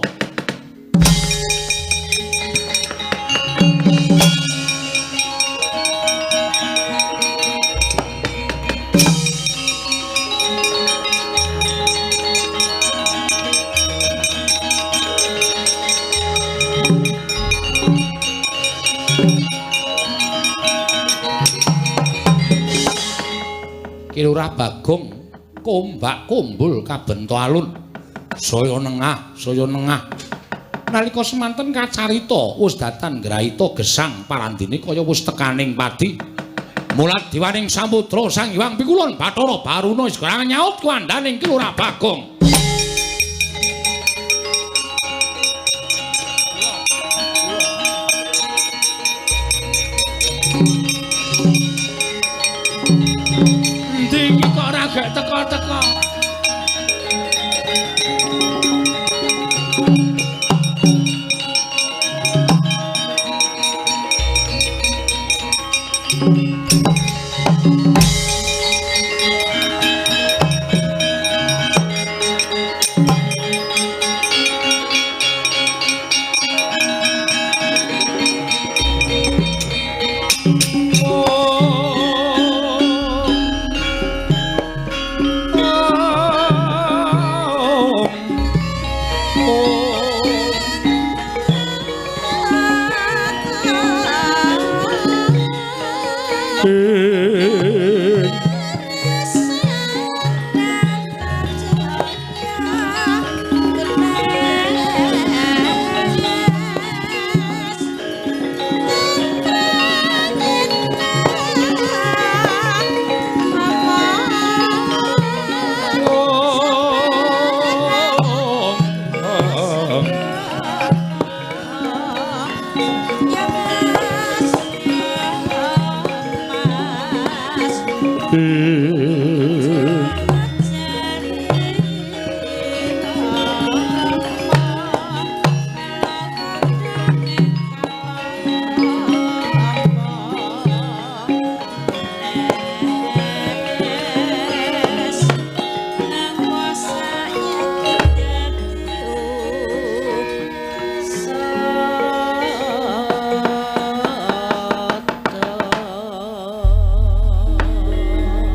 Ki Lurah Bagong kombak kumbul kabenta alun. Saya nengah, saya nengah. Nalika semanten kacarita wis datan graita gesang parandene kaya wis tekaning padi. Mulat diwaning samudra Sang Hyang Pikulun Bathara Baruna wis kurang nyaut kuandhaning Ki Lurah Bagong. Endi iki kok ora gek teka-teka?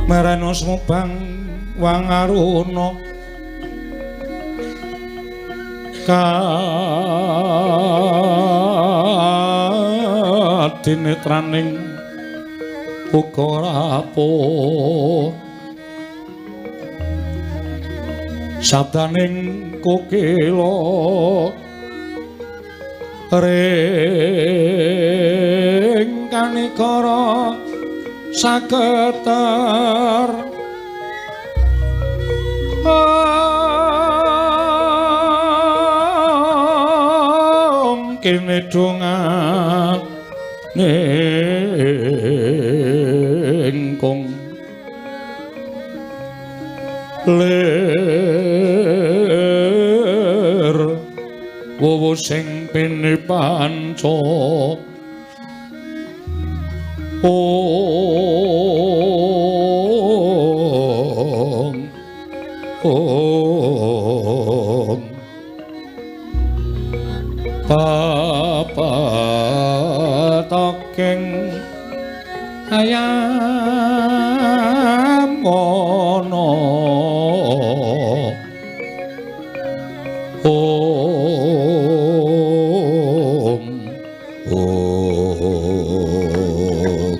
Marana sumubang wangaruna kadinetraning uga rapuh sabdaning kokila ring kanikara saketer kene dongane kong lir wowo sing pinipanca. Om Om Papatokeng ayam ono Om Om.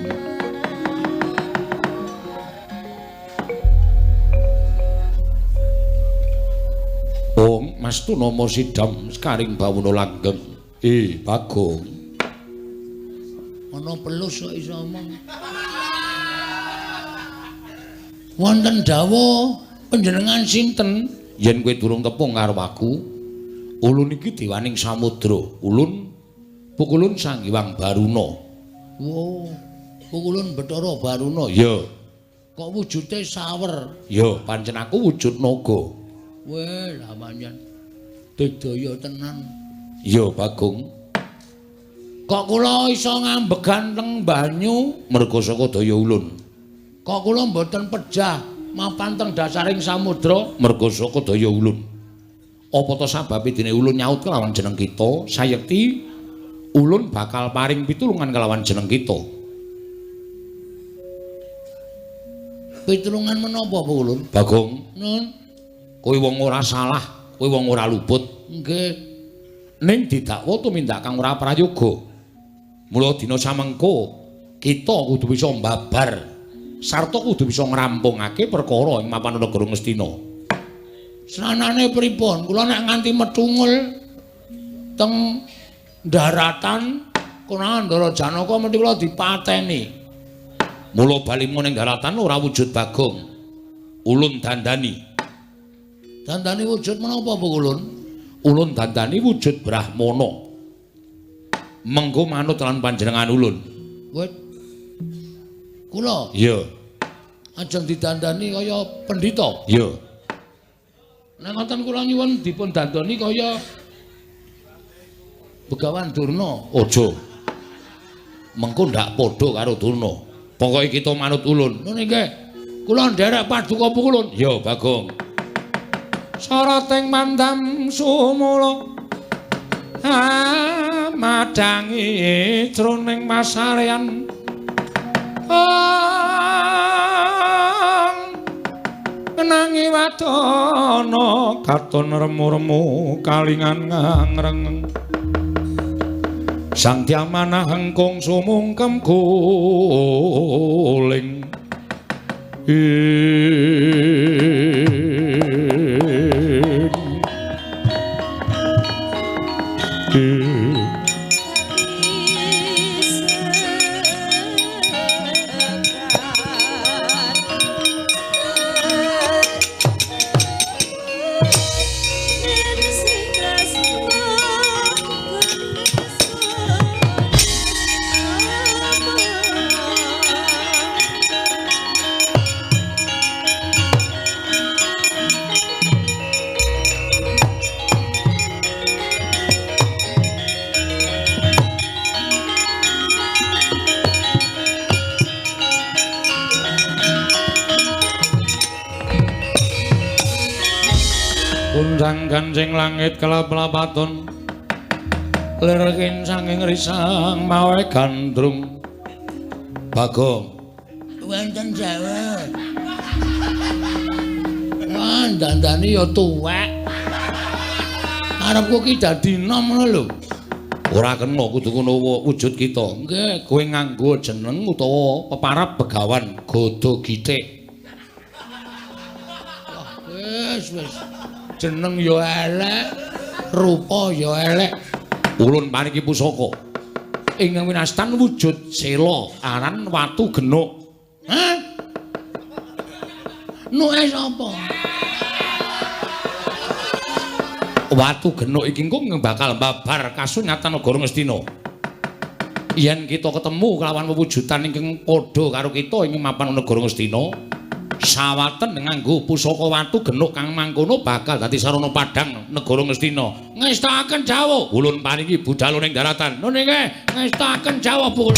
Om Mas Tunama sidam sekaring bawana langgeng. Bagong. Ana pelus kok iso omong. Wonten dawuh panjenengan sinten? Yen kowe durung tepung karo aku, ulun iki dewaning samudra, ulun pukulun Sang Hyang Baruna. Wo, pukulun Bathara Baruna. Ya. Kok wujude sawer? Ya, pancen aku wujud naga. Weh, lah pancen digdaya tenan. Ya, Bagong. Kok kula iso ngambegan teng banyu merga saka daya ulun. Kok kula mboten pejah mapan teng dasaring samudra merga saka daya ulun. Apa ta sababe dene ulun nyaut kelawan jeneng kita, sayekti ulun bakal paring pitulungan kelawan jeneng kita. Pitulungan menapa, Ulun? Bagong. Nun. Kowe wong ora salah, kowe wong ora luput. Nggih. Ning didakwa tumindak kang ora prayoga. Mula dina samengko kita kudu bisa mbabar Sarta kudu bisa ngrampungake perkara ing mapan negara Ngastina. Sanane pripun? Kula nek nganti metungul teng daratan konangan Ndara Janaka mesti kula dipateni. Mula balimu ning daratan ora wujud Bagong. Ulun dandani. Dandani wujud menapa, Bu Ulun? Ulun dandani wujud Brahmana. Mengko manut lan panjenengan ulun. Wit. Kula? Iya. Ajeng didandani kaya pendhita? Iya. Nek ngoten kula nyuwun dipun dandani kaya Begawan Durna. Aja. Mengko ndak padha karo Durna. Pokoke kita manut ulun. Ngono nggih. Kula nderek paduka Ulun. Ya, Bagong. Sarating mandam sumula madangi jroning masarean ngenangi wadana katon remu-remu kalingan ngrengeng Sang Dyamanah hengkung sumungkem guling. Undang kancing langit kelap-lapatun lir sanging risang mawe gandrung. Bagong wonten jawa. Wah, dandani ya tuwek. Arepku ki dadi nom ngono lho. Ora kena kudu ngono wujud kita. Nggih, kowe nganggo jeneng utawa peparab Begawan Gada Gitik. Wah, wis wis. Jeneng ya elek, rupa ya elek. Ulun paringi pusaka. Ingkang winastan wujud sela aran watu genuk. Hah? Nuke sapa? Watu genuk iki engko bakal babar kasunyatan negara Ngastina. Yen kita ketemu kelawan wewujudan ingkang padha karo kita ing mapan negara Ngastina, sawaten nganggo pusaka watu genuk kang mangkono bakal dadi sarana padhang negara Ngastina. Ngestakaken jawuh. Ulun paringi budal ning daratan. Nun nggih, ngestakaken jawuh Bu.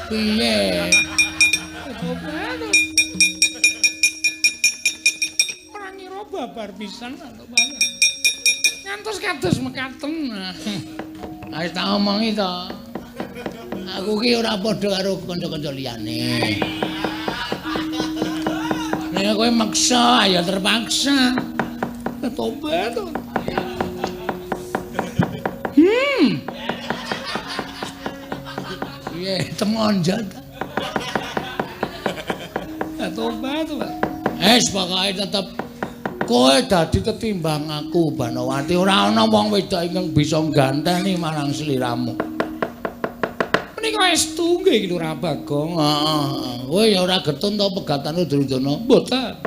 Piye? Ora ngira babar pisan lho, Pak. Ngantos kados mekaten. Wis tak omongi to. Aku ki ora padha karo kanca-kanca liyane. Nek kowe maksa ya terpaksa. Tobat. Piye temonjat. Tobat, Pak. Wis pokoke tetep Kowe dadi tetimbang aku Banowati, ora ana wong wedok ingkang bisa ngganteni marang sliramu. Menika estu nggih Ki Lurah Bagong. Heeh. Kowe ya ora getun to pegatane Duryudana? Mboten.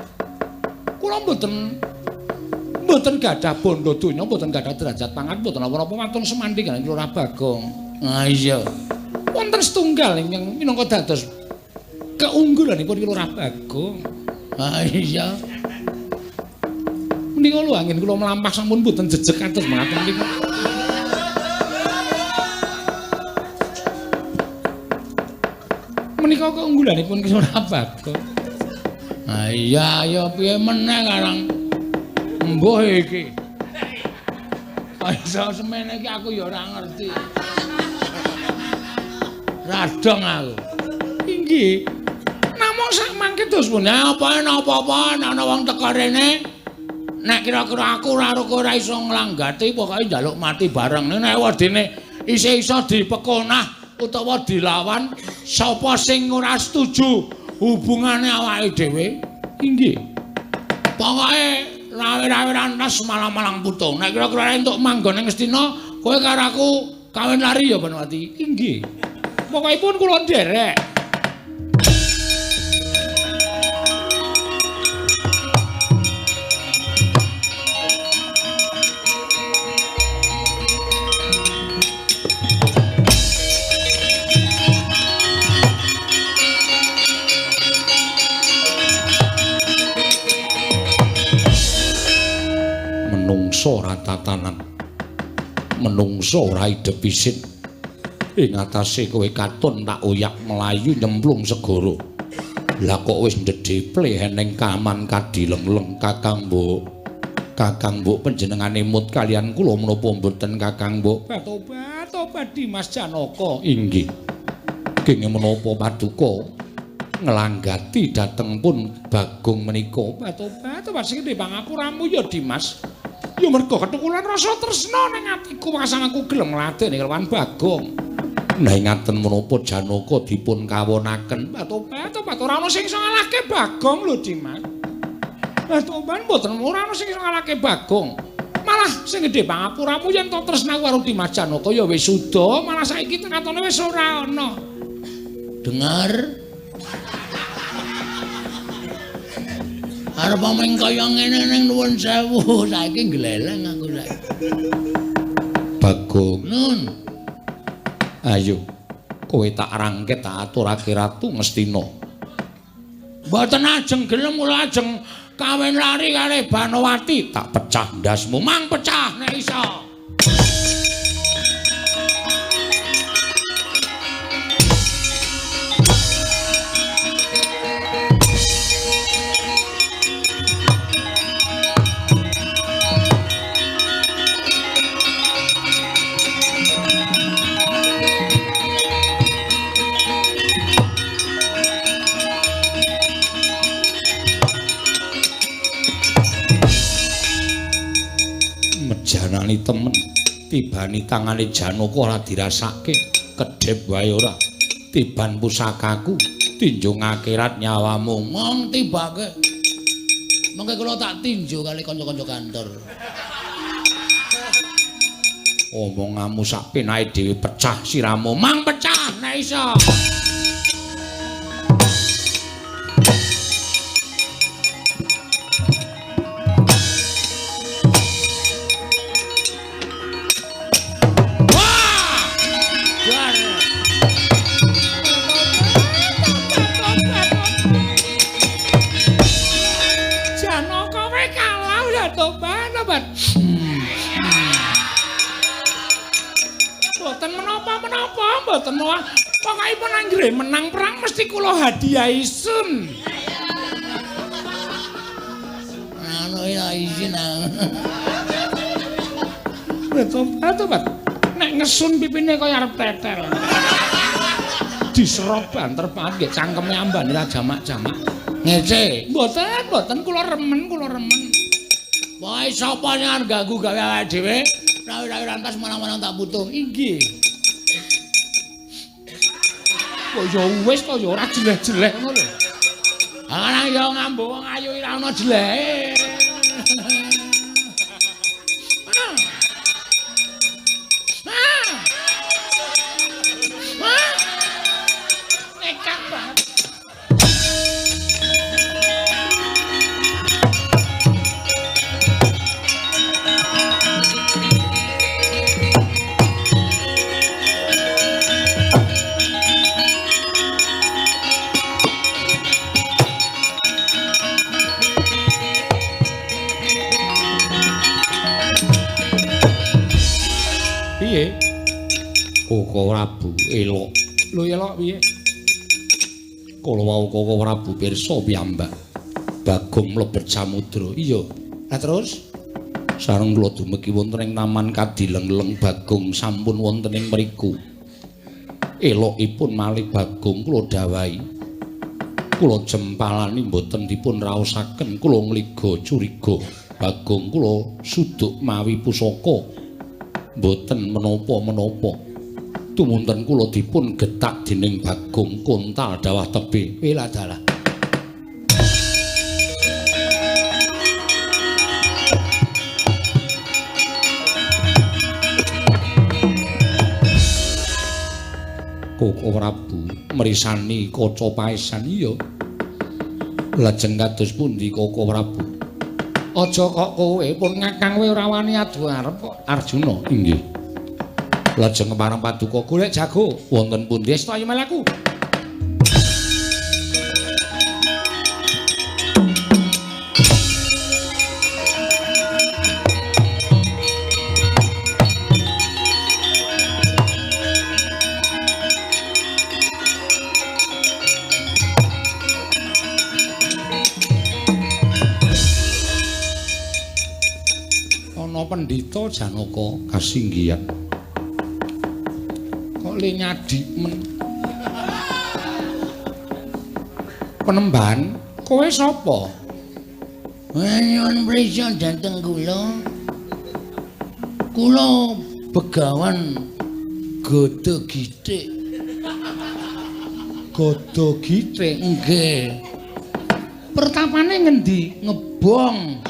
Kula mboten gadah bondo donya, mboten gadah derajat pangkat, mboten napa-napa wonten semandi kaliyan Ki Lurah Bagong. Ah iya. Wonten setunggal ingkang minangka dados keunggulanipun Ki Lurah Bagong. Ah iya. Menika lho anggen kula mlampah sampun mboten jejeg kados mengaten niku. Menika keunggulanipun Ki Lurah Bagong. Ah iya ya piye meneh karang mbuh iki. Iso semene iki aku ya ora ngerti. Radong aku. Inggih. Namung sak mangke dos pundi apa napa-apa ana wong teka rene. Nek kira-kira aku ora ora iso nglanggati pokoke njaluk mati bareng. Nek wedine isih iso dipekonah utawa dilawan sapa sing ora setuju hubungane awake dhewe. Inggih. Pokoke rawe-rawe rantas malang-malang putung. Nek kira-kira entuk manggon ning Ngastina, kowe karo aku kawin lari ya Banowati. Inggih. Pokokipun kula nderek. Menungso ora tatanan, menungso ora idep isin. Ing atase kowe katon tak oyak mlayu nyemplung segara. Lah kok wis ndedheple ning kaman kadilengleng Kakang Mbok. Kakang Mbok panjenengane mut kalian kula menapa mboten Kakang Mbok? Tobat, tobat Dimas Janaka. Inggih. Kenging menapa paduka nglanggati dhateng pun Bagong menika? Tobat, tobat sing gedhe pangapuramu ya Dimas. Ya mergo ketukulan rasa tresna ning atiku makasang aku gelem ngladeni kelawan Bagong. Nah ngaten menapa Janaka dipun kawonaken? Tobat, tobat ora ana sing iso ngalahke Bagong lho Dimas. Tobat mboten ora ana sing iso ngalahke Bagong. Malah sing gedhe pangapuramu yen to tresnaku karo Dimas Janaka ya wis suda, malah saiki katone wis ora ana. Dengar. Arep omeng kaya ngene ning nuwun sewu, saiki gleleng aku saiki. Bagong nun. Ayo, kowe tak rangket tak aturake Ratu Ngastina. Mboten ajeng gelem kula ajeng kawin lari kalih Banowati, tak pecah ndasmu, mang pecah nek iso. Mejanani temen, tibani tangane Janaka ora dirasake, kedhep wae ora. Tiban pusakaku, tinjung akhirat nyawamu. Mong tibake. Mengke kula tak tinju kali kanca-kanca kantor. Omonganmu sak penake dhewe pecah siramu. Mang pecah nek iso. Mboten menapa-menapa, mboten menapa. Pokokipun anggere menang perang mesti kula hadiahi sun. Anu ya izin. Tobat, tobat. Nek ngesun pipine kaya arep tetel. Diserot banter banget nggih cangkeme ambane ra jamak-jamak. Ngece. Mboten, mboten kula remen, kula remen. Wae sapa sing arep ganggu gawe awake dhewe? Rawi-rawi rantas malang-malang tak butuh. Inggih. Kok ya wis to ya ora jeleh-jeleh ngono lho. Ah ya ngambu wong ayu ora ana jelehe. Piye? Koko Prabu elok. Lho elok piye? Kala wau Koko Prabu pirsa piyambak. Bagong mlebet samudra. Iya. Lah terus sareng kula dumegi wonten ing taman Kadilengleng Bagong sampun wonten ing mriku. Elokipun malih Bagong kula dawahi. Kula jempalani mboten dipun raosaken, kula ngliga curiga. Bagong kula suduk mawi pusaka. Mboten menapa-menapa. Tumunten kula dipun getak dening Bagong kontal dawah tebih. Wiladalah. Koko Prabu mrisani kaca paesan. Iya. Lajeng kados pundi Koko Prabu? Aja kok kowe pun ngakang kowe ora wani adu arep kok Arjuna. Inggih. Lajeng marang paduka golek jago wonten pundi? Wis ayo mlaku. Pendhita Janaka kasinggihan. Kok le nyadi men. Penemban, kowe sapa? Nyuwun prisa dhateng kula. Kula Begawan Gada Githik. Gada Githik? Nggih. Pertapane ngendi? Ngebong.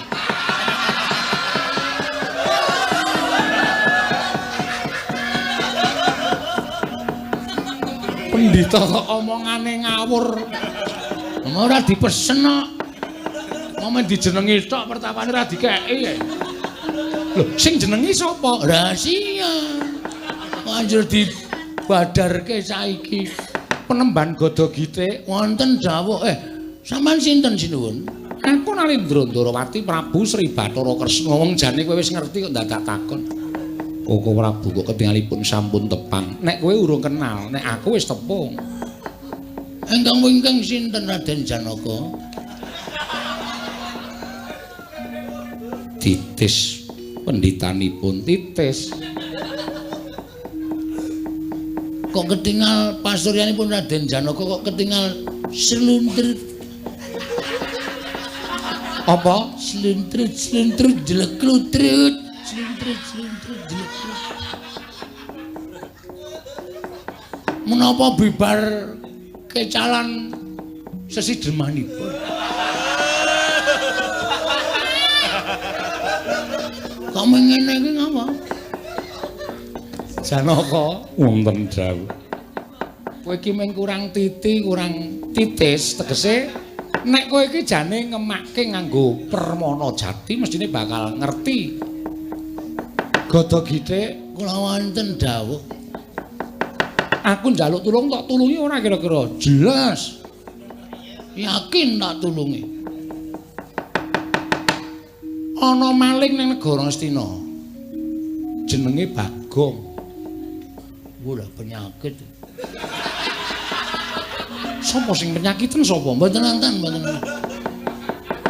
Pendhita kok omongane ngawur. Ora dipesen kok. Momen dijenengi tok pertapane ora dikeki. Lho, sing jenengi sapa? Rahasia. Banjur dibadarke saiki. Penemban Gada Githik wonten dawuh. Sampeyan sinten sinuwun? Aku Nalindra Ndarawati Prabu Sri Bathara Kresna. Wong jane kowe wis ngerti kok dadak takon. Koko Prabu kok ketingalipun sampun tepang. Nek kowe urung kenal, nek aku wis tepung. Ingkang wingking sinten Raden Janaka? Titis pendhitanipun titis. Kok ketingal pasuryanipun Raden Janaka kok ketingal sluntrut. Apa? Sluntrut sluntrut jeleklutut. Sluntrut sluntrut jeleklutut. Menapa bibar kecalan sesidemanipun? Kok ngene iki ngapa? Janaka wonten dawuh. Kowe iki mung kurang titi, kurang titis, tegese nek kowe iki jane ngemake nganggo permana jati mestine bakal ngerti. Gada Githik kula wonten dawuh. Aku njaluk tulung tok tulungi ora kira-kira? Jelas. Yakin tak tulungi. Ana maling ning negara Ngastina. Jenenge Bagong. Wah, penyakit. Sapa sing penyakiten sapa? Mboten nonton, mboten.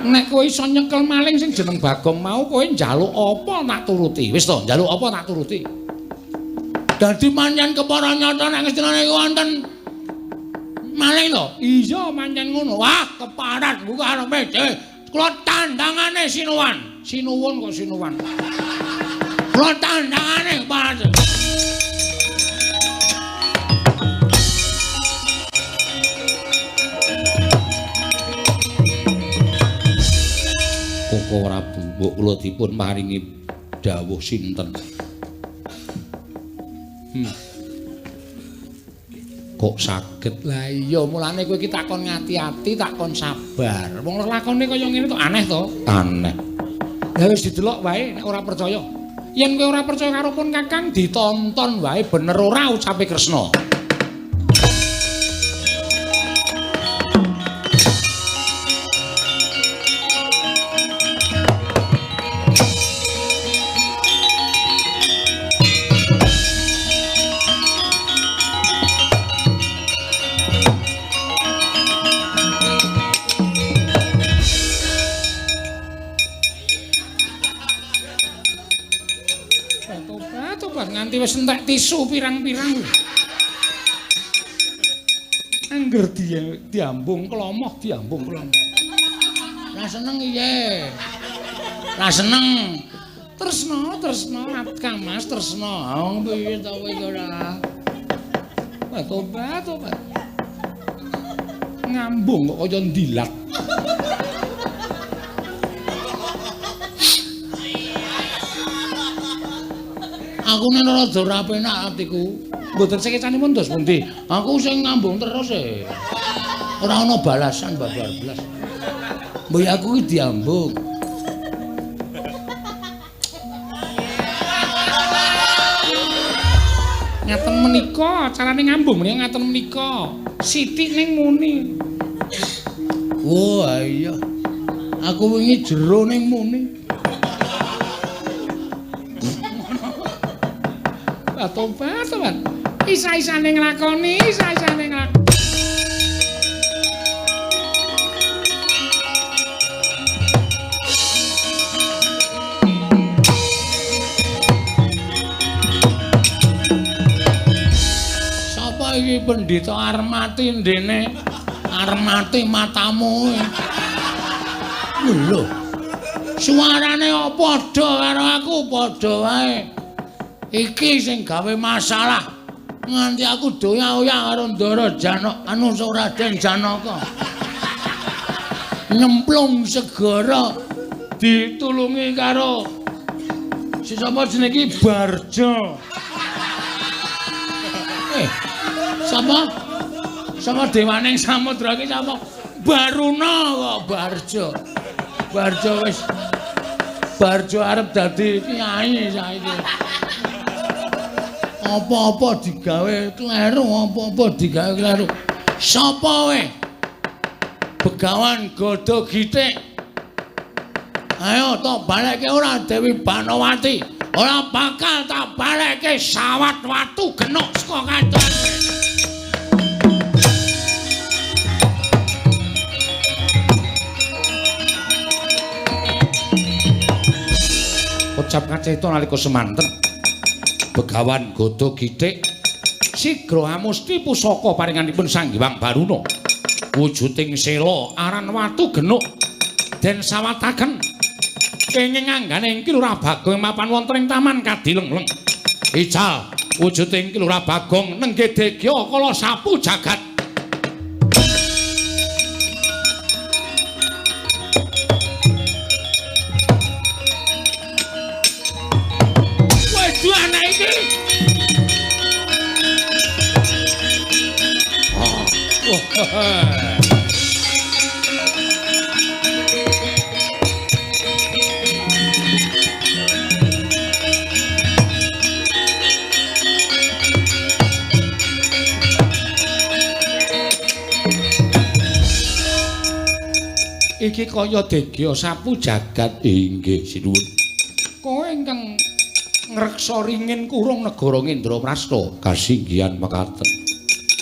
Nek kowe iso nyekel maling sing jeneng Bagong mau, kowe njaluk apa tak turuti. Wis to, njaluk apa tak turuti. Dadi pancen kepara nyata nek Ngastina niku wonten maling to? Iya, pancen ngono. Wah, keparat buka arepe dhewe. Kula tandangane sinuwun. Sinuwun kok sinuwun. Kula tandangane keparat. Koko Prabu, mbok kula dipun paringi dawuh sinten? Kok saged? Lah iya, mulane kowe iki takon ngati-ati, takon sabar. Wong lelakone kaya ngene to aneh to? Aneh. Lah wis didelok wae nek ora percaya. Yen kowe ora percaya karo pun Kakang ditonton wae bener ora ucape Kresna. Ah, tobat nganti wis entek tisu pirang-pirang. Angger diambung klomoh, diambung klomoh. Ra seneng iye. Ra seneng. Tresna, tresna, Kang Mas tresna. Ah, piye ta kowe iki ora? Wah, tobat, tobat. Ngambung kok kaya ndilat. Aku nek rada ora penak atiku. Mboten sekecanipun dos pundi? Aku sing ngambung terus e. Ora ana balasan babar blas. Mbok aku iki diambung. Ngaten menika carane ngambung menika ngaten menika. Sithik ning muni. Wah, iya. Aku wingi jero ning muni. Tobat, tobat. Isa-isane nglakoni, isa-isane nglakoni. Sapa iki pendhita Armati ndene? Armati matamu. Lho. Suarane padha karo aku, padha wae. Iki sing gawe masalah nganti aku doya-oya karo Ndara Janaka anu Raden Janaka. Nyemplung segara ditulungi karo si sapa jenenge iki Barjo. Sapa? Sapa dewane samudra iki sapa? Baruna kok Barjo. Barjo wis Barjo arep dadi kiai saiki. Apa-apa digawe kleru, apa-apa digawe kleru. Sapa we? Begawan Gada Githik. Ayo tak balekke ora Dewi Banowati. Ora bakal tak balekke sawat watu genuk saka katon. Ucap kacita nalika semanten. Begawan Gada Githik sigra amusti pusaka paringanipun Sang Hyang Baruna. Wujuding sela aran watu genuk den sawataken kenging anggane Ki Lurah Bagong mapan wonten ing taman Kadilengleng. Ical wujuding Ki Lurah Bagong nenggih degya kala sapu jagat. Waduh anak iki. Oh. Iki kaya degya sapu jagat. Inggih sinuwun. Kowe ingkang ngreksa ringin kurung negara Ngendraprasta kasinggihan mekaten.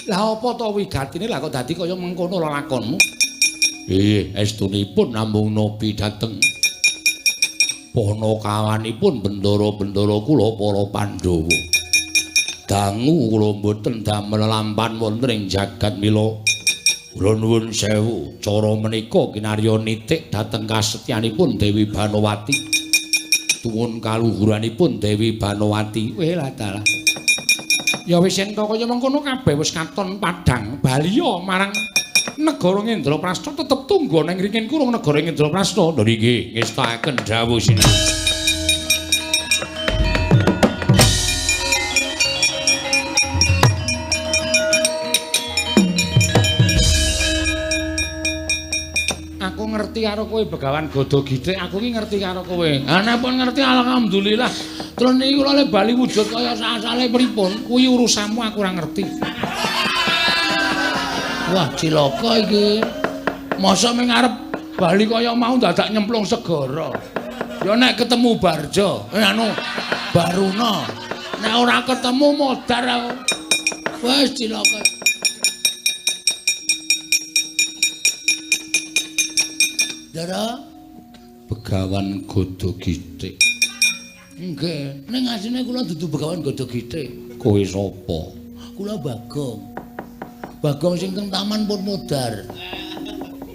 Lah apa to wigatine lah kok dadi kaya mengkono lelakonmu? Estunipun namung nopi dhateng panakawanipun bendara-bendara kula para Pandhawa. Dangu kula mboten damel lampan wonten ing jagat mila. Kula nuwun sewu, cara menika kinarya nitik dhateng kasetyanipun Dewi Banowati. Tuwun kaluhuranipun Dewi Banowati. Weh dalah. Ya wis yen kaya mengkono kabeh wis katon padhang baliya marang negara Ngendraprasta tetep tunggu ning ringin kurung negara Ngendraprasta. Lho nggih, ngestakaken dawuh sinuwun. Aku ngerti karo kowe Begawan Gada Githik, aku iki ngerti karo kowe. Ha nek pun ngerti alhamdulillah. Terus niki kula le bali wujud kaya asale pripun, kuwi urusanmu aku ora ngerti. Wah, cilaka iki. Mosok ming arep bali kaya mau dadak nyemplung segara. Ya nek ketemu Barjo, anu Baruna. Nek ora ketemu modar aku. Wis cilaka. Ndara Begawan Gada Githik. Nggih, ning asline kula dudu Begawan Godhogite. Kowe sapa? Kula Bagong. Bagong sing teng Taman Purmodar.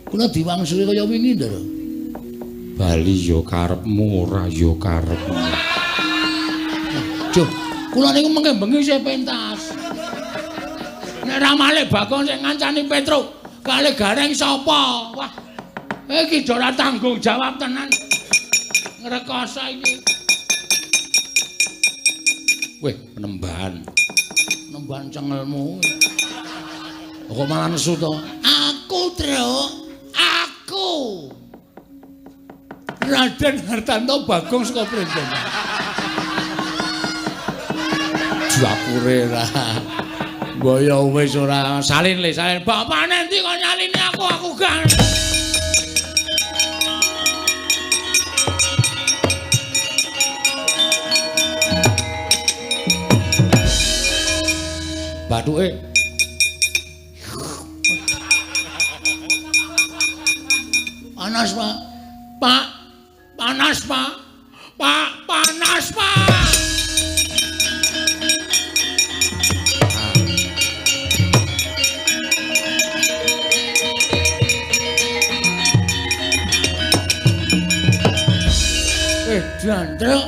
Kula diwangsuli kaya wingi, Ndara. Bali ya karepmu, ora ya karepmu. Duh, kula niku mengke bengi isih pentas. Nek ra malih Bagong sing ngancani Petruk, kalih Gareng sapa? Wah. Iki ora tanggung jawab tenan. Ngrekoso iki. Weh, penembahan. Penembahan cengelmu. Kok malah nesu to? Aku, Truk. Aku. Raden Hartanto Bagong saka Prembon. Japure ra. Mbaya wis ora salin le, salin. Bapane endi kok nyalini aku, aku gak. Bathuke. Panas, Pak. Pak, panas, Pak. Pak, panas, Pak. Jandrek.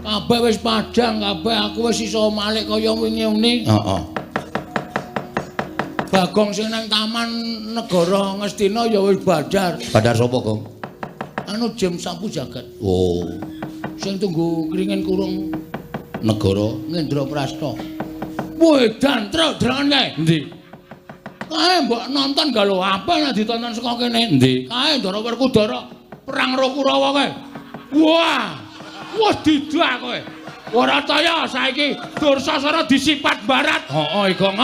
Kabeh wis padhang, kabeh aku wis iso malik kaya wingi uni. Heeh. Bagong sing nang Taman Negara Ngastina ya wis badar. Badar sapa, Gong? Anu Jim Sapu Jagat. Oh. Sing tunggu kringin kurung negara Ngendraprasta. Woi, dantruk drongan kae. Endi? Kae mbok nonton gak lho, apa nek ditonton saka kene? Endi? Kae Ndara Werkudara perang karo Kurawa kae. Wah, wah didak kowe. Ora kaya saiki Dursasana disipat barat. Heeh, Gong.